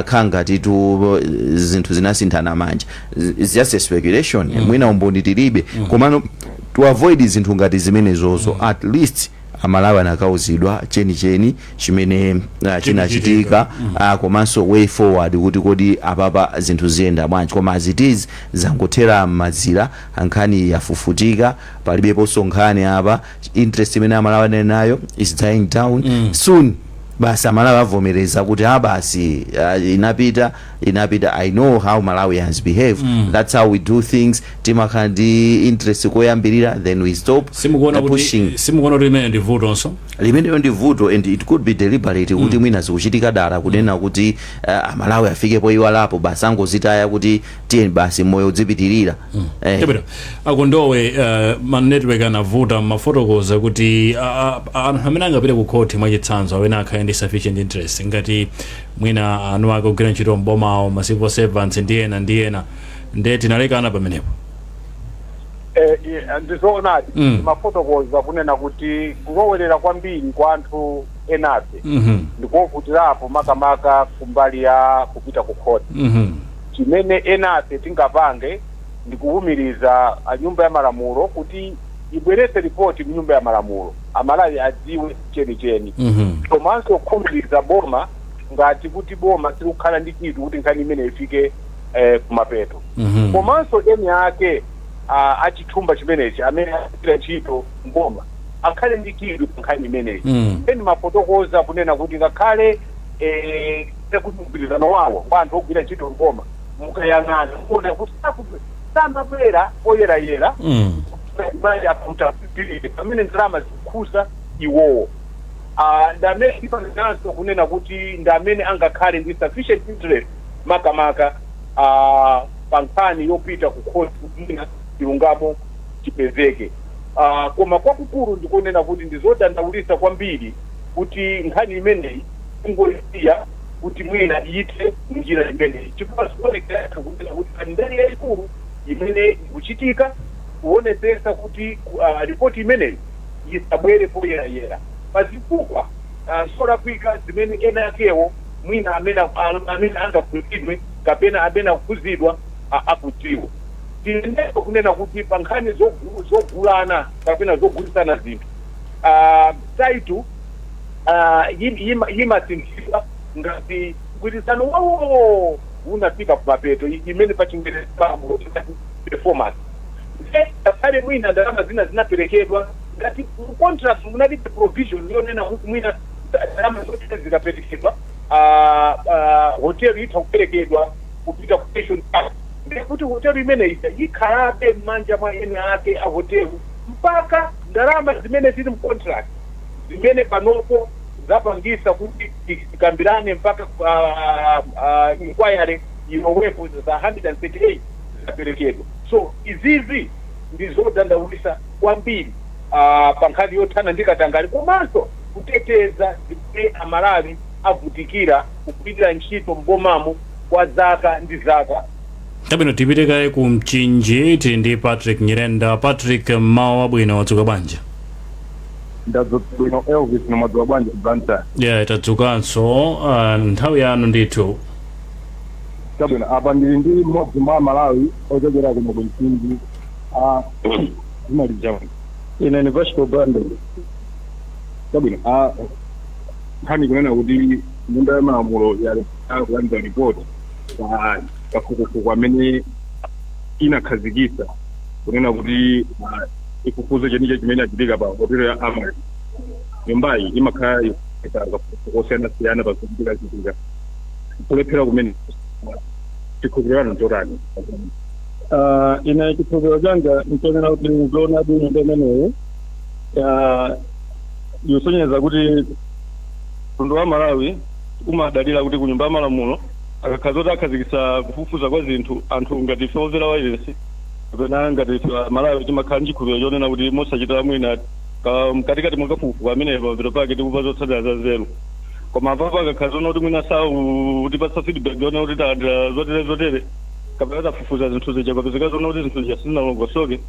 Speaker 5: khala ngatitu zinthu zinasinthana manja. It's just a speculation. Mwina umboni tilibe, komano to avoid zinthu ngati zimenezozo, at least Amalawi anakauzidwa chenicheni chimene chinachitika, komanso way forward kuti kodi apapa zinthu ziyenda bwanji. Koma as it is, zangothera m'mazira, nkhani yafufutika, palibeponso nkhani apa. Interest imene Amalawi anali nayo is dying down. Soon basi Amalawi avomereza kuti ah, basi, inapita, inapita. I know how Malawians behave. That's how we do things. Timakhala ndi interest koyambirira, then we stop
Speaker 2: Simukuona
Speaker 5: pushing.
Speaker 2: kuti, simukuona kuti imene ndi vutonso?
Speaker 5: Limeneyo ndi vuto, and it could be deliberate, kuti mwina zikuchitika dala, kunena kuti Amalawi afikepo iwalapo, basi angozitaya kuti tiye basi, moyo udzipitirira.
Speaker 2: Chabwino, akondowe, ma network anavuta. Mafotokoza kuti anthu amene angapite ku khoti, mwachitsanzo, amene akhale ndi sufficient interest, ngati mwina anu ake ogwira ntchito mbomawo, ma civil servants ndi ena ndi ena, nde tinalekana pamenepo.
Speaker 3: Ndizoonadi. Mafotokoza kunena kuti kulowerera kwambiri kwa anthu enafe ndikovutirapo, makamaka kumbali ya kupita ku khoti. Chimene enafe tingapange ndikuwumiriza a Nyumba ya Malamulo kuti ibweretse ripoti mnyumba ya malamulo, Amalawi adziwe chenicheni, komanso kukhumiriza boma, ngati kuti boma silikukhala ndi chidwi kuti nkhani imene ifike kumapeto. Komanso eni ake achithumba chimenechi amene agwira ntchito mboma akhale ndi chidwi pa nkhani imeneyi. Eni mafotokoza kunena kuti ngakhale kuti mgwirizano wawo wa anthu ogwira ntchito mboma, mukayang'ana kuona kuti samabwera poyerayera mali accountability pamene ndalama zikukhuza iwowo. Ndi amene tipanganso kunena kuti ndi amene angakhale ndi sufficient interest, makamaka pa nkhani yopita ku khoti kuti mwina chilungamo chipezeke. Koma kwakukulu ndikunena kuti ndizodandaulitsa kwambiri kuti nkhani imeneyi kungoisiya kuti mwina iyithe njira imeneyi, chifukwa zikuonekera kunena kuti pali ndale yayikulu imene ikuchitika kuonetsetsa kuti ripoti imeneyi isabwere poyerayera pazifukwa zolakwika zimene ena akewo mwina amene angakhuzidwe kapena amene akukhuzidwa akudziwa. Tiyenera kunena kuti pa nkhani zogulana kapena zogulitsana zinthu, title yimasinthidwa ngati mgwirizano wawo unafika kumapeto, imene pa Chingerezi performance. Ngakhale mwina ndalama zina zinaperekedwa, ngati mu contract munalibe provision yonena kuti mwina ndalama zote zikaperekedwa, hotel itha kuperekedwa kupita ku pension fund, ndekuti hotelo imeneyi ikhalabe m'manja mwa ene ake a hotelo mpaka ndalama zimene zili mu contract, zimene panopo zapangisa kuti tikambirane mpaka inquiry ilowepo, za 138 zaperekedwa. So izizi ndi zodandaulisa kwambiri pa nkhani yothana ndi katangale komanso kuteteza zimene Amalawi avutikira kugwirira ntchito mbomamo kwa zaka ndi zaka.
Speaker 2: Chabwino, tipite kaye ku Mchinji, tili ndi Patrick Nyirenda. Patrick, mmawa wabwino, wadzuka bwanji?
Speaker 8: Ndadzuka bwino, Elvis. Nomwadzuka bwanji, Blantyre?
Speaker 2: Yeah, tadzukanso. Nthawi yanu ndithu.
Speaker 8: Chabwino, apa ndili ndi mmodzi mwa Malawi ochokera kuno ku Mchinji. Zina lija Ine ni Vasco Bando.
Speaker 6: Chabwino, nkhani kunena kuti Nyumba ya Malamulo yalephera kulandira ripoti pa kafukufuku amene inakhazikitsa kunena kuti ifufuze cheniche chimene achitika pa hotelo ya Amaryllis. Nyumbayi imakhala ikuita kafukufuku osiyanasiyana pa zochitika chitika. Kulephera kumene, chikhulupiriro chotani?
Speaker 8: Ine chikhulupiriro changa nchonena kuti nzoonadi, nyumba imeneyi yosonyeza kuti mtundu wa Malawi umadalira kuti ku Nyumba ya Malamulo akakhala zoti akhazikitsa kufufuza kwa zinthu, anthu ngati ife omvera wailesi kapena ngati ife Malawi timakhala ndi chikhulupiriro chonena kuti mosachitira mwina mkatikati mwa kafukufuku amene pamapeto pake tikupa zotsatira za nzeru. Koma apapo akakhala zoona kuti mwina sautipatsa feedback yonena kuti talandira zotere zotere kapena tafufuza zinthu zija, kapezeka zoona kuti zinthu zija sizinalongosoke,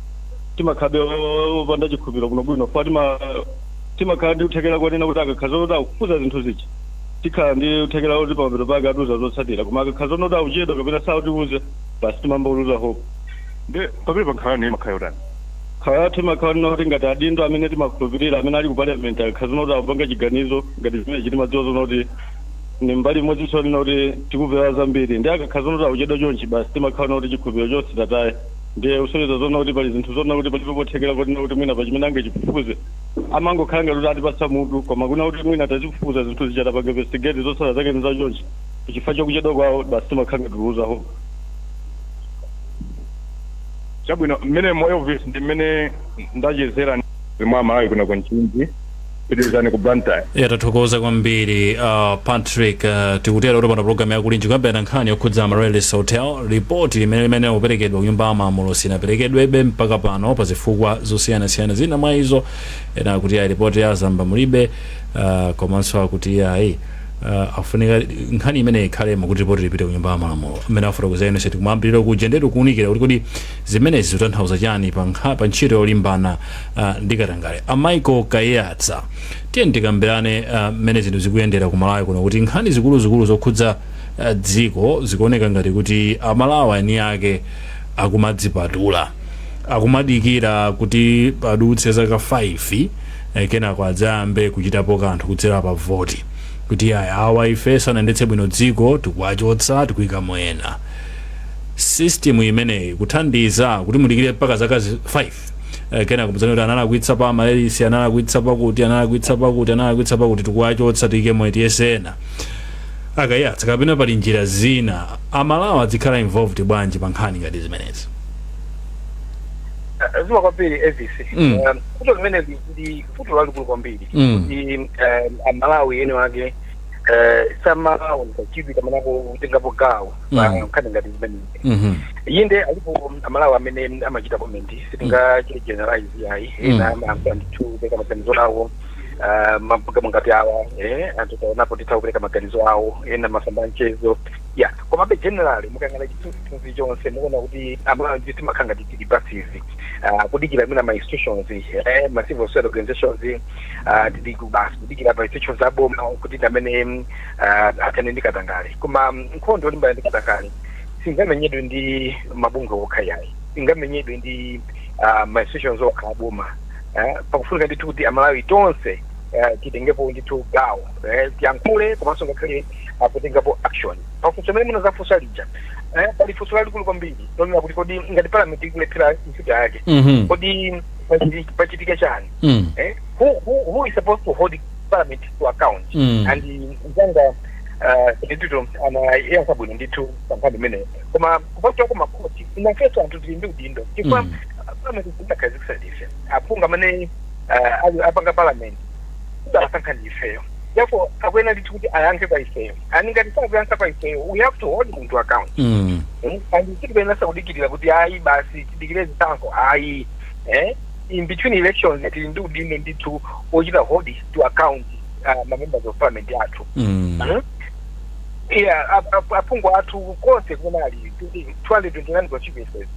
Speaker 8: timakhabe opanda chikhulupiriro bwinobwino fa timakhala ndi kuthekera konena kuti akakhala zoona kuti akufufuza zinthu zija, tikhala ndi kuthekera kuti pamapeto pake atiuza zotsatira. Koma akakhala zoona kuti akuchedwa kapena sautiuze, basi timamba kuluza hope.
Speaker 6: Ndi pamene pa nkhalani imakhala yotani?
Speaker 8: Khala timakhala kuti ngati adindo amene timakhulupirira amene ali ku parliament akakhala zoona kuti akupanga chiganizo ngati chimene, timadziwa zoona kuti ni mbali imodzi sonena kuti tikupera zambiri. Ndi akakhala zoona kuti akuchedwa chonchi, basi timakhala kuti chikhulupiriro chonse tataye. Ndiye usonyeza zoona kuti pali zinthu zoona kuti palibe pothekera kuti kuti mwina pachimene angachifufuze, amangokhala ngati kuti atipatsa mutu, koma kuna kuti mwina tazifufuza zinthu zija, tapanga investigate, zotsatira zake ndi zachonchi, chifukwa chakuchedwa kwawo basi timakhala ngati tuluza hope.
Speaker 6: Chabwino, mmene mo Elvis ndi mmene ndachezera mwa Malawi kuno ku Mchinji. Pitirizani ku Blantyre.
Speaker 2: Tathokoza kwambiri, Patrick. Tikutera kuti pano program yakulinji kuyambira nkhani yokhudza Amaryllis Hotel, ripoti limene kuperekedwa ku Nyumba ya Malamulo sinaperekedwebe mpaka pano pa zifukwa zosiyanasiyana. Zina mwa izo, ena akuti ayi, ripoti ya zamba mulibe, komanso akuti ayi, afunika nkhani imene ikhalemo kuti ripoti lipite ku Nyumba ya Malamulo. Amene afotokoza Innocent kumayambiriro kuja, ndetu kuwunikira kuti kodi zimenezi zikutanthauza chani pa ntchito yolimbana ndi katangale. A Michael Kayatsa, tiye tikambirane mmene zinthu zikuyendera ku Malawi kuno, kuti nkhani zikuluzikulu zokhudza dziko zikuoneka ngati kuti Amalawi eni ake akumadzipatula, akumadikira kuti padutse zaka 5, kenako adzayambe kuchitapo kanthu kudzera pa voti, kuti aya, awa ife sanayendetse bwino dziko, tikuwachotsa, tikuyikamo ena. System imeneyi kuthandiza kuti mudikire mpaka zaka 5, kenako mudzane kuti analakwitsa pa Amaryllis, analakwitsa pakuti, analakwitsa pakuti, analakwitsa pakuti, tikuwachotsa, tiyikemo tiyese ena. Akayatsa, kapena pali njira zina? Amalawi adzikhala involved bwanji pa nkhani ngati zimenezi?
Speaker 4: Zikomo kwambiri, Elvis. Vuto limeneli ndi vuto lalikulu kwambiri kuti Amalawi ene wake samaonesa chidwi kapena kutengapo gawo pa nkhani ngati zimenezi. Inde, alipo Amalawi amene amachita comment, sitingachite generalize yayi. Ena amayankhula ndithu, kupereka maganizo awo, mapulogalamu ngati awa, anthu taonapo titha kupereka maganizo awo, ena masamba mchezo ya. Komabe generally mukayang'ana chithunzithunzi chonse, mukuona kuti Amalawi ndithu timakhala ngati tili passive, kudikira mwina ma institutions, ma civil society organizations, tili basi kudikira ma institutions aboma kuti ndi amene athane ndi katangale. Koma nkhondo yolimbana ndi katangale singamenyedwe ndi mabungwe okha yayi, singamenyedwe ndi ma institutions okha aboma. Pakufunika ndithu kuti Amalawi tonse titengepo ndithu gawo, tiyankhule komanso ngakhale kutengapo action. Pafunso imene munazafunsa lija, pali funso lalikulu kwambiri lonena kuti kodi ngati parliament ikulephera ntchito yake, kodi pachitika chani? Who is supposed to hold parliament to account? And mzanga ndithu anayankha bwino ndithu pa nkhani imeneyo. Koma kupatula makhoti, inafenso anthu tili ndi udindo, chifukwa parliament tidakhazikitsa ndife. Aphungu amene apanga parliament tidawasankha ndi ifeyo, therefore akuyenera ndithu kuti ayankhe kwa ifeyo. And ngati sakuyankha kwa ifeyo, we have to hold them to account. And sitikuyenera kudikirira kuti ayi, basi tidikire zisankho, ayi. In between elections tili ndi udindo ndithu ochita hold to account ma members of parliament athu. Yeah, aphungu athu konse kumene ali 229 constituencies.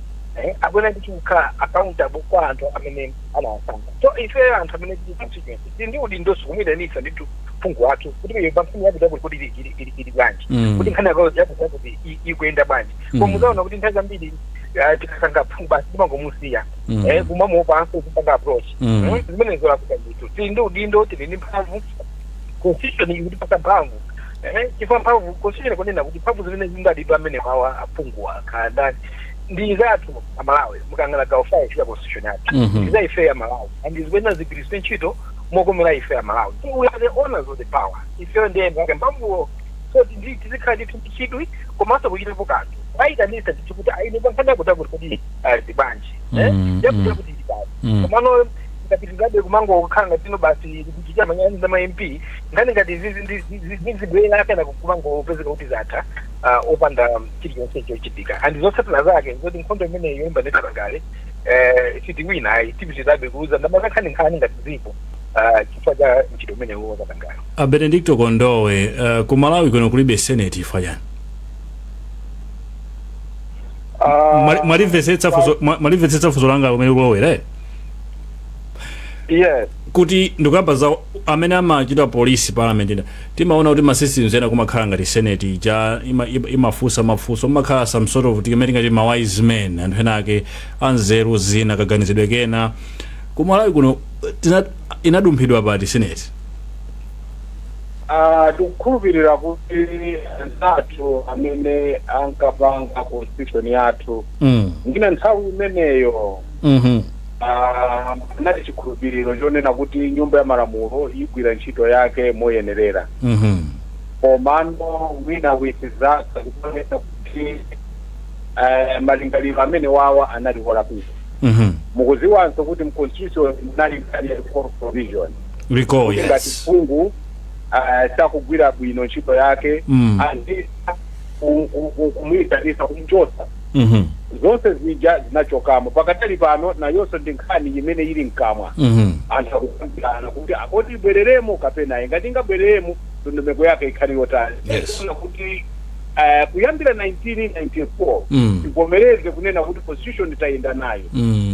Speaker 4: Akuyenera ndithu kukhala accountable kwa anthu amene anawasankha. So ife anthu amene tili constituency tili ndi udindonso kumuyitanitsa ndithu phungu wathu kuti iye pa nkhani yakuti yakuti kuti ili bwanji, kuti nkhani yako yakuti yakuti ikuyenda bwanji. Koma muzaona kuti nthawi zambiri tikasankha phungu basi timangomusiya, kumamuopanso kupanga approach. Zimene zolakwika ndithu. Tili ndi udindo, tili ndi mphamvu, constitution ikutipatsa mphamvu, chifukwa mphamvu constitution ikunena kuti mphamvu zimene zingadidwa amene awa aphungu akhala ndani ndi zathu Amalawi. Mukangana gawo 5 ya constitution yathu, ndi za ife Amalawi and zikuyenera zigwiritsidwe ntchito mokomera ife Amalawi. We are the owners of the power, ifeyo ndiye ake mphamvuwo. So tizikhala ndithu ndi chidwi komanso kuchitapo kanthu, ayitanisa ndithu kuti aine pa nkhani yakuti akuti kuti ndi bwanji, yakuti yakuti ndi bwanji. Komano tikapitirizabe kumangokhala ngatino basi kuchita manyazi za ma MP, nkhani ngati izizi zibwera kapena kumangopezeka kuti zatha opanda chilichonse chochitika, and zotsatira zake zoti nkhondo imeneyi yoyimba ndikatangale sitiwina ayi, tipitirizabe kuluza ndalama nkhani nkhani ngati zipo chifukwa cha ntchito imeneyo wakatangale.
Speaker 2: A Benedicto Kondowe, ku Malawi kuno kulibe senate chifukwa chani? Mwalimvetsetsa funso langa kumene kulowera, eh?
Speaker 3: Yes.
Speaker 2: Kuti ndikuyamba za amene amachita police parliament ina, timaona kuti ma systems ena kumakhala ngati senate ija imafunsa mafunso, kumakhala some sort of timene tingati ma wise men, anthu ena ake anzeru zina, kaganizidwe kena. Ku Malawi kuno inadumphidwa pati senate?
Speaker 3: Tikukhulupirira kuti anzathu amene ankapanga constitution yathu ngina nthawi imeneyo anali chikhulupiriro chonena kuti nyumba ya malamulo igwira ntchito yake moyenerera. Komano wina with zaka zikuonetsa kuti malingaliro amene wawa anali olakwika. Mukuziwanso kuti mu constitution munali nkhani ya recall provision,
Speaker 2: recall,
Speaker 3: kuti ngati phungu sakugwira bwino ntchito yake, azitha kumuyitanisa, kumuchotsa. Zonse zija zinachokamo. Pakatali pano nayonso ndi nkhani imene ili mkamwa. Anthu akukambirana kuti akoti ibwereremo kapena ayi, ngati ingabwereremo ndondomeko yake ikhale yotani. Kuona kuti kuyambira 1994, tivomereze kunena kuti constitution tayenda nayo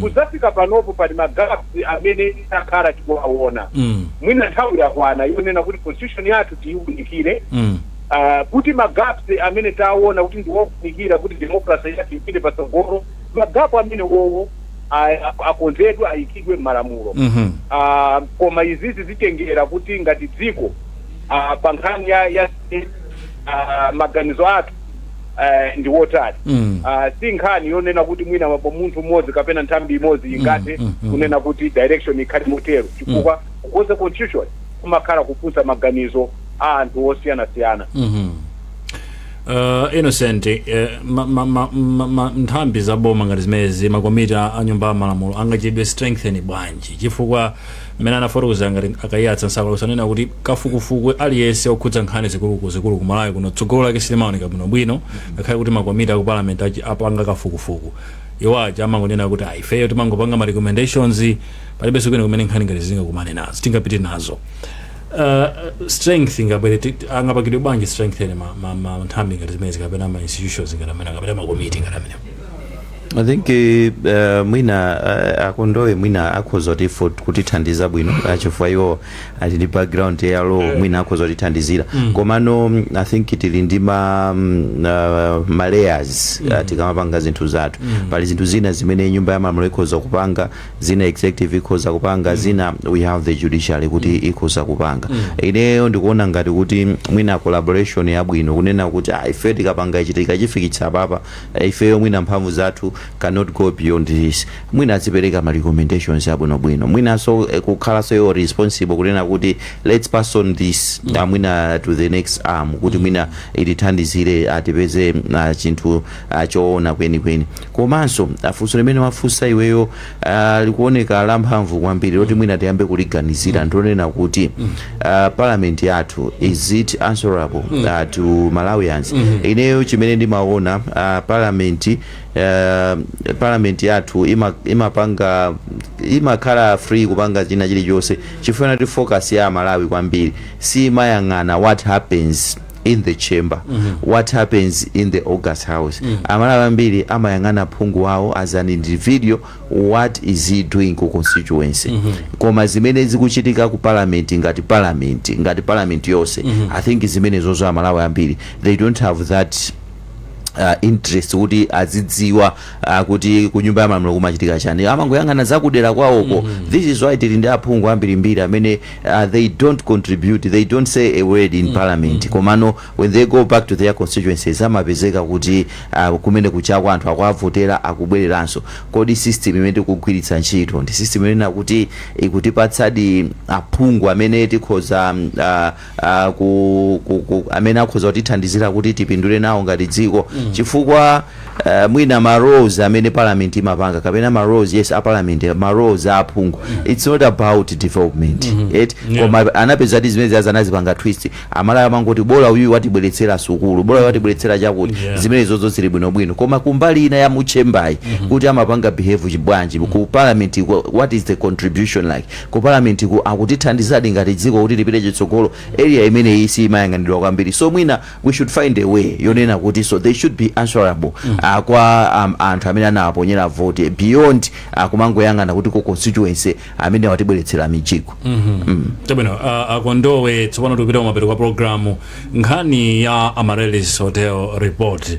Speaker 3: kudzafika panopo, pali ma gaps amene takhala tikuwaona. Mwina nthawi yakwana yonena kuti constitution yathu tiyiwunikire, kuti ma gaps amene taona kuti ndiwofunikira kuti democracy yathu ipite patsogolo, ma gap amene wowo akonzedwe, ayikidwe m'malamulo. Koma izizi zitengera kuti ngati dziko pa nkhani ya state, maganizo athu ndi wotani. Si nkhani yonena kuti mwina munthu mmodzi kapena nthambi imodzi ingathe kunena kuti direction ikhale motero, chifukwa kukonza constitution kumakhala kufunsa maganizo a anthu osiyanasiyana.
Speaker 2: Innocent, nthambi za boma ngati zimenezi, makomiti a nyumba ya malamulo angachitidwe strengthen bwanji? Chifukwa mmene anafotokoza ngati akayatsa nsakula kusanena kuti kafukufuku aliyense okhudza nkhani zikuluku zikulu ku Malawi kuno tsogolo lake silimaoneka bwinobwino, ngakhale kuti makomiti aku parliament apanga kafukufuku, iwo aja amangonena kuti, "Ah, ifeyo timangopanga ma recommendations, palibenso kwene kumene nkhani ngati zingakumane nazo tingapite nazo." Strength ingabwere, angapangidwe bwanji strengthen ma nthambi ngati zimenezi kapena ma institutions ngati amene kapena makomiti ngati amene?
Speaker 5: I think mwina akondowe mwina akhoza kutithandiza bwino, chifukwa iwo ali ndi background ya law, mwina akhoza kutithandizira. Komano I think tili ndi ma layers tikamapanga zinthu zathu. Pali zinthu zina zimene nyumba ya malamulo ikhoza kupanga, zina executive ikhoza kupanga, zina we have the judiciary kuti ikhoza kupanga. Ineyo ndikuona ngati kuti mwina collaboration yabwino, kunena kuti, ah, ife tikapanga ichi, tikachifikitsa papa, ifeyo mwina mphamvu zathu cannot go beyond this, mwina azipereka ma recommendations abwinobwino, mwinanso kukhalanso iwo responsible kunena kuti let's pass on this mwina to the next arm kuti mwina itithandizire atipeze chinthu choona kwenikweni. Komanso funso limene wafunsa iweyo likuoneka lamphamvu kwambiri loti mwina tiyambe kuliganizira, ndionena kuti parliament yathu, is it answerable to Malawians? Ineyo chimene ndimaona, parliament yathu imapanga, imakhala free kupanga china chilichonse chifukwa kuti focus ya Malawi kwambiri simayang'ana what happens. in the chamber, what happens in the August House. Amalawi ambiri amayang'ana phungu wawo as an individual, what is he doing ku constituency, koma zimene zikuchitika ku parliament ngati parliament yonse, I think zimene zozo Amalawi ambiri they don't have that interest kuti azidziwa kuti ku Nyumba ya Malamulo kumachitika chani. Amangoyang'ana zakudera kwawoko. This is why tili ndi aphungu ambirimbiri amene they don't contribute, they don't say a word in parliament, komano when they go back to their constituencies amapezeka kuti kumene kuchako anthu akuavotera, akubwereranso. Kodi system imene tikugwiritsa ntchito ndi system imene kuti ikutipatsadi aphungu amene tikhoza amene akhoza kutithandizira kuti tipindule nawo ngati dziko? Chifukwa mwina ma roles amene parliament imapanga, kapena ma roles, yes, a parliament, ma roles a aphungu, it's not about development, right? Koma anapeza kuti zimene ziyazi anazipanga twist. Amalawi amangoti bola uyu watibweretsera sukulu, bola uyu watibweretsera chakuti, zimene zozo zili bwinobwino. Koma kumbali ina ya mu chamber kuti amapanga behave chibwanji ku parliament, what is the contribution like ku parliament, ku akutithandizadi ngati dziko kuti lipite chitsogolo? Area imeneyi siyimayang'anidwa kwambiri. So mwina we should find a way yonena kuti so they should be answerable kwa anthu amene anawaponyera vote, beyond kumangoyang'ana kuti ku constituency amene watibweretsera mijigo.
Speaker 2: Chabwino, Akondowe, tsopano tikupita kumapeto kwa programu. Nkhani ya Amaryllis Hotel report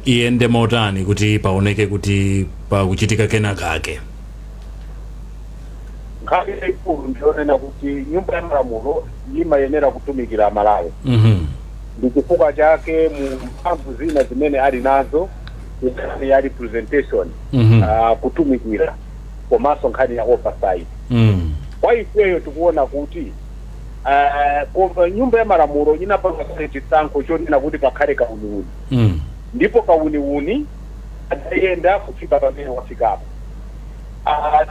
Speaker 2: iyende motani kuti paoneke kuti pakuchitika kena kake?
Speaker 3: Nkhani yaikulu ndiyonena kuti Nyumba ya Malamulo imayenera kutumikira Amalawi. Ndi chifukwa chake mu mphamvu zina zimene ali nazo, nkhani ya representation, kutumikira, komanso nkhani ya oversight. Kwa ifeyo tikuona kuti koma Nyumba ya Malamulo inapanga kale chisankho chonena kuti pakhale kauniuni, ndipo kauniuni adayenda kufika pamene wafikapo.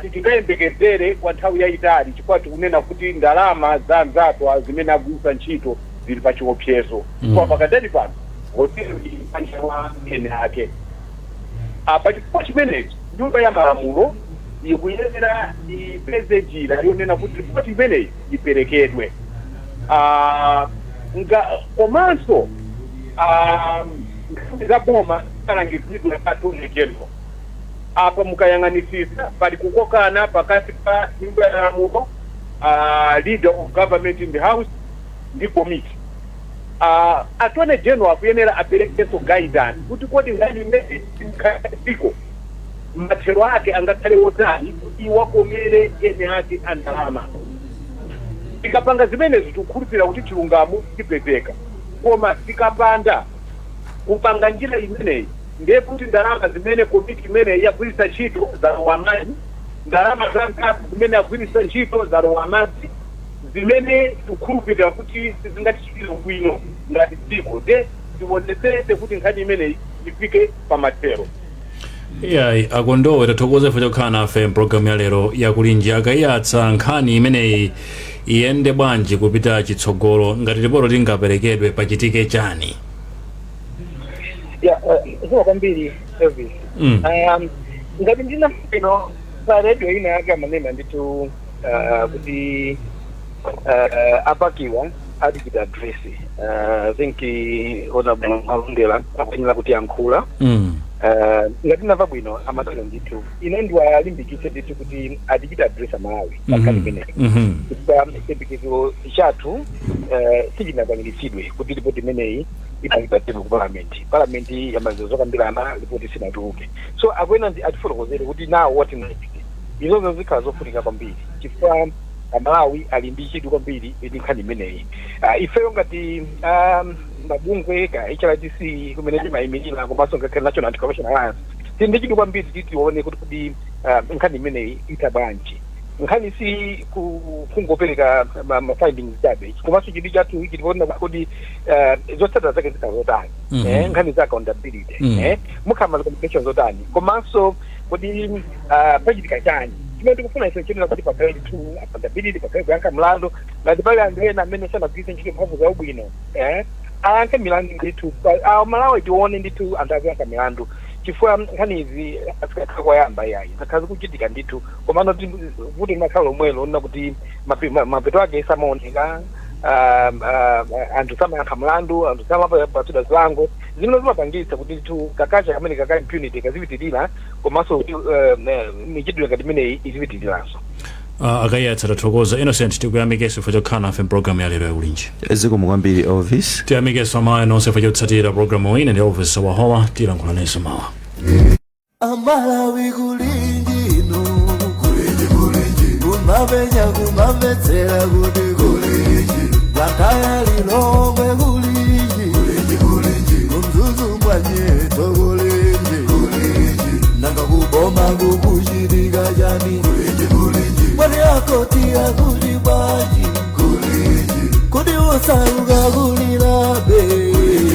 Speaker 3: Sitingayembekezere kwa nthawi yayitali, chifukwa tikunena kuti ndalama za anzathu zimene agwiritsa ntchito zili pa chiopsezo, chifukwa pakadali pano hotelo ili panja mwa ene ake. Pachifukwa chimenechi Nyumba ya Malamulo ikuyenera ipeze njira yonena kuti ripoti imeneyi iperekedwe. Komanso nkhani za boma zikalangizidwe Attorney General. Apa mukayang'anisisa pali kukokana pakati pa Nyumba ya Malamulo, leader of government in the house ndi committee. Attorney General akuyenera aperekenso guidance kuti kodi nkhani imene dziko mathero ake angakhale wotani kuti wakomere ene ake a ndalama. Tikapanga zimenezo tikukhulupirira kuti chilungamo chipezeka, koma tikapanda kupanga njira imeneyi, ndiye kuti ndalama zimene komiti imeneyi yagwiritsa ntchito zalowa madzi, ndalama za mkati zimene agwiritsa ntchito zalowa madzi, zimene tikukhulupirira kuti sizingatichitire bwino ngati dziko. Nde tionetsetse kuti nkhani imeneyi ifike pamathero.
Speaker 2: Iyayi, Akondowe, tathokoza ife chokhala nafe mpulogalamu ya lero yakulinji. Akayiyatsa, nkhani imeneyi iyende bwanji kupita chitsogolo? Ngati ripoti lingaperekedwe, pachitike chani?
Speaker 4: Ya, zikomo kwambiri, Elvis. Ngati ndina ino pa radio ina yake amanena ndithu kuti a PAC wa atichita address. I think Honorable Malondera akuyenera kuti yankhula. Ngati ndinamva bwino amatero ndithu. Ine ndiwalimbikitse ndithu kuti atichita address Amalawi pankhani imeneyi, chifukwa chiyembekezo chathu sichinakwaniritsidwe kuti ripoti imeneyi ipangidwa table ku parliament. Parliament yamaliza zokambirana, ripoti sinatuluke. So akuyenera ndi atifotokozere kuti now what next. Izozo zikhala zofunika kwambiri chifukwa Amalawi ali ndi chidwi kwambiri ndi nkhani imeneyi. Ifeyo ngati mabungwe ka HRDC kumene timayimirira, komanso ngakhale National Anti-Corruption Alliance, tili ndi chidwi kwambiri kuti tione kuti nkhani imeneyi itha bwanji. Nkhani si kungopereka ma findings chabe, komanso chidwi chathu chilipoona kuti zotsatira zake zikhala zotani. Nkhani za accountability, mukhala ma recommendations zotani, komanso kuti pachitika chani. Chimene tikufuna ife chenera kuti pakhale ndithu accountability, pakhale kuyankha mlandu. Ngati pali anthu ena amene sanagwiritse ntchito mphamvu zawo bwino, ayankhe milandu ndithu. Malawi tione ndithu anthu akuyankha milandu, chifukwa nkhani izi asikakhala koyamba iyayi, zakhala zikuchitika ndithu, komano kuti vuto limakhala lomwelo lona kuti mapeto ake samaoneka. Anthu samayankha mlandu, anthu samapatsidwa zilango zimene zimapangitsa kuti ndithu ka culture kamene ka impunity kazipitirira, komanso kuti michitidwe ngati imeneyi izipitiriranso.
Speaker 2: Akayatsa, tathokoza. Innocent, tikuyamikenso chifukwa chokhala nafe mpulogalamu ya lero yakulinji.
Speaker 5: Zikomo kwambiri, Elvis.
Speaker 2: Tiyamikenso amayi nonse chifukwa chotsatira pulogalamu. Ine ndi Elvis Wahoma, tilankhulanenso mawa.
Speaker 1: Amalawi, kulinji inu, kulinji, kulinji, kumapenya kumamvetsera kuti kulinji, Blantyre, Lilongwe, kulinji, kulinji, kulinji, kuMzuzu mwanyeto, kulinji, kulinji, nanga kuboma kukuchitika chani? Kulinji, kulinji, mwani akoti akuti bwanji? Kulinji, kuti usauka kulilabe?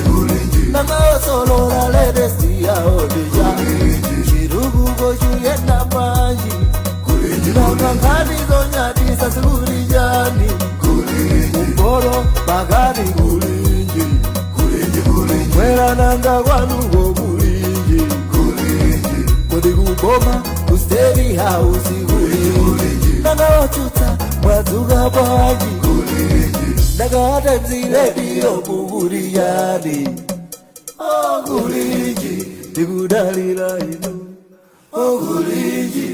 Speaker 1: Kulinji, nanga osolola latest yaodija chirukuko chuyenda bwanji? Nanga nkhani zonyadisa sikuli chani? Kumporo pakati, kulinji, mwera nanga kwanuko, kulinji, kodi kuboma ku State House, kulinji, nanga otsutsa mwadzuka bwanji? Nanga Times Radio kukuli chani? Okulinji, tikudalira inu, okulinji.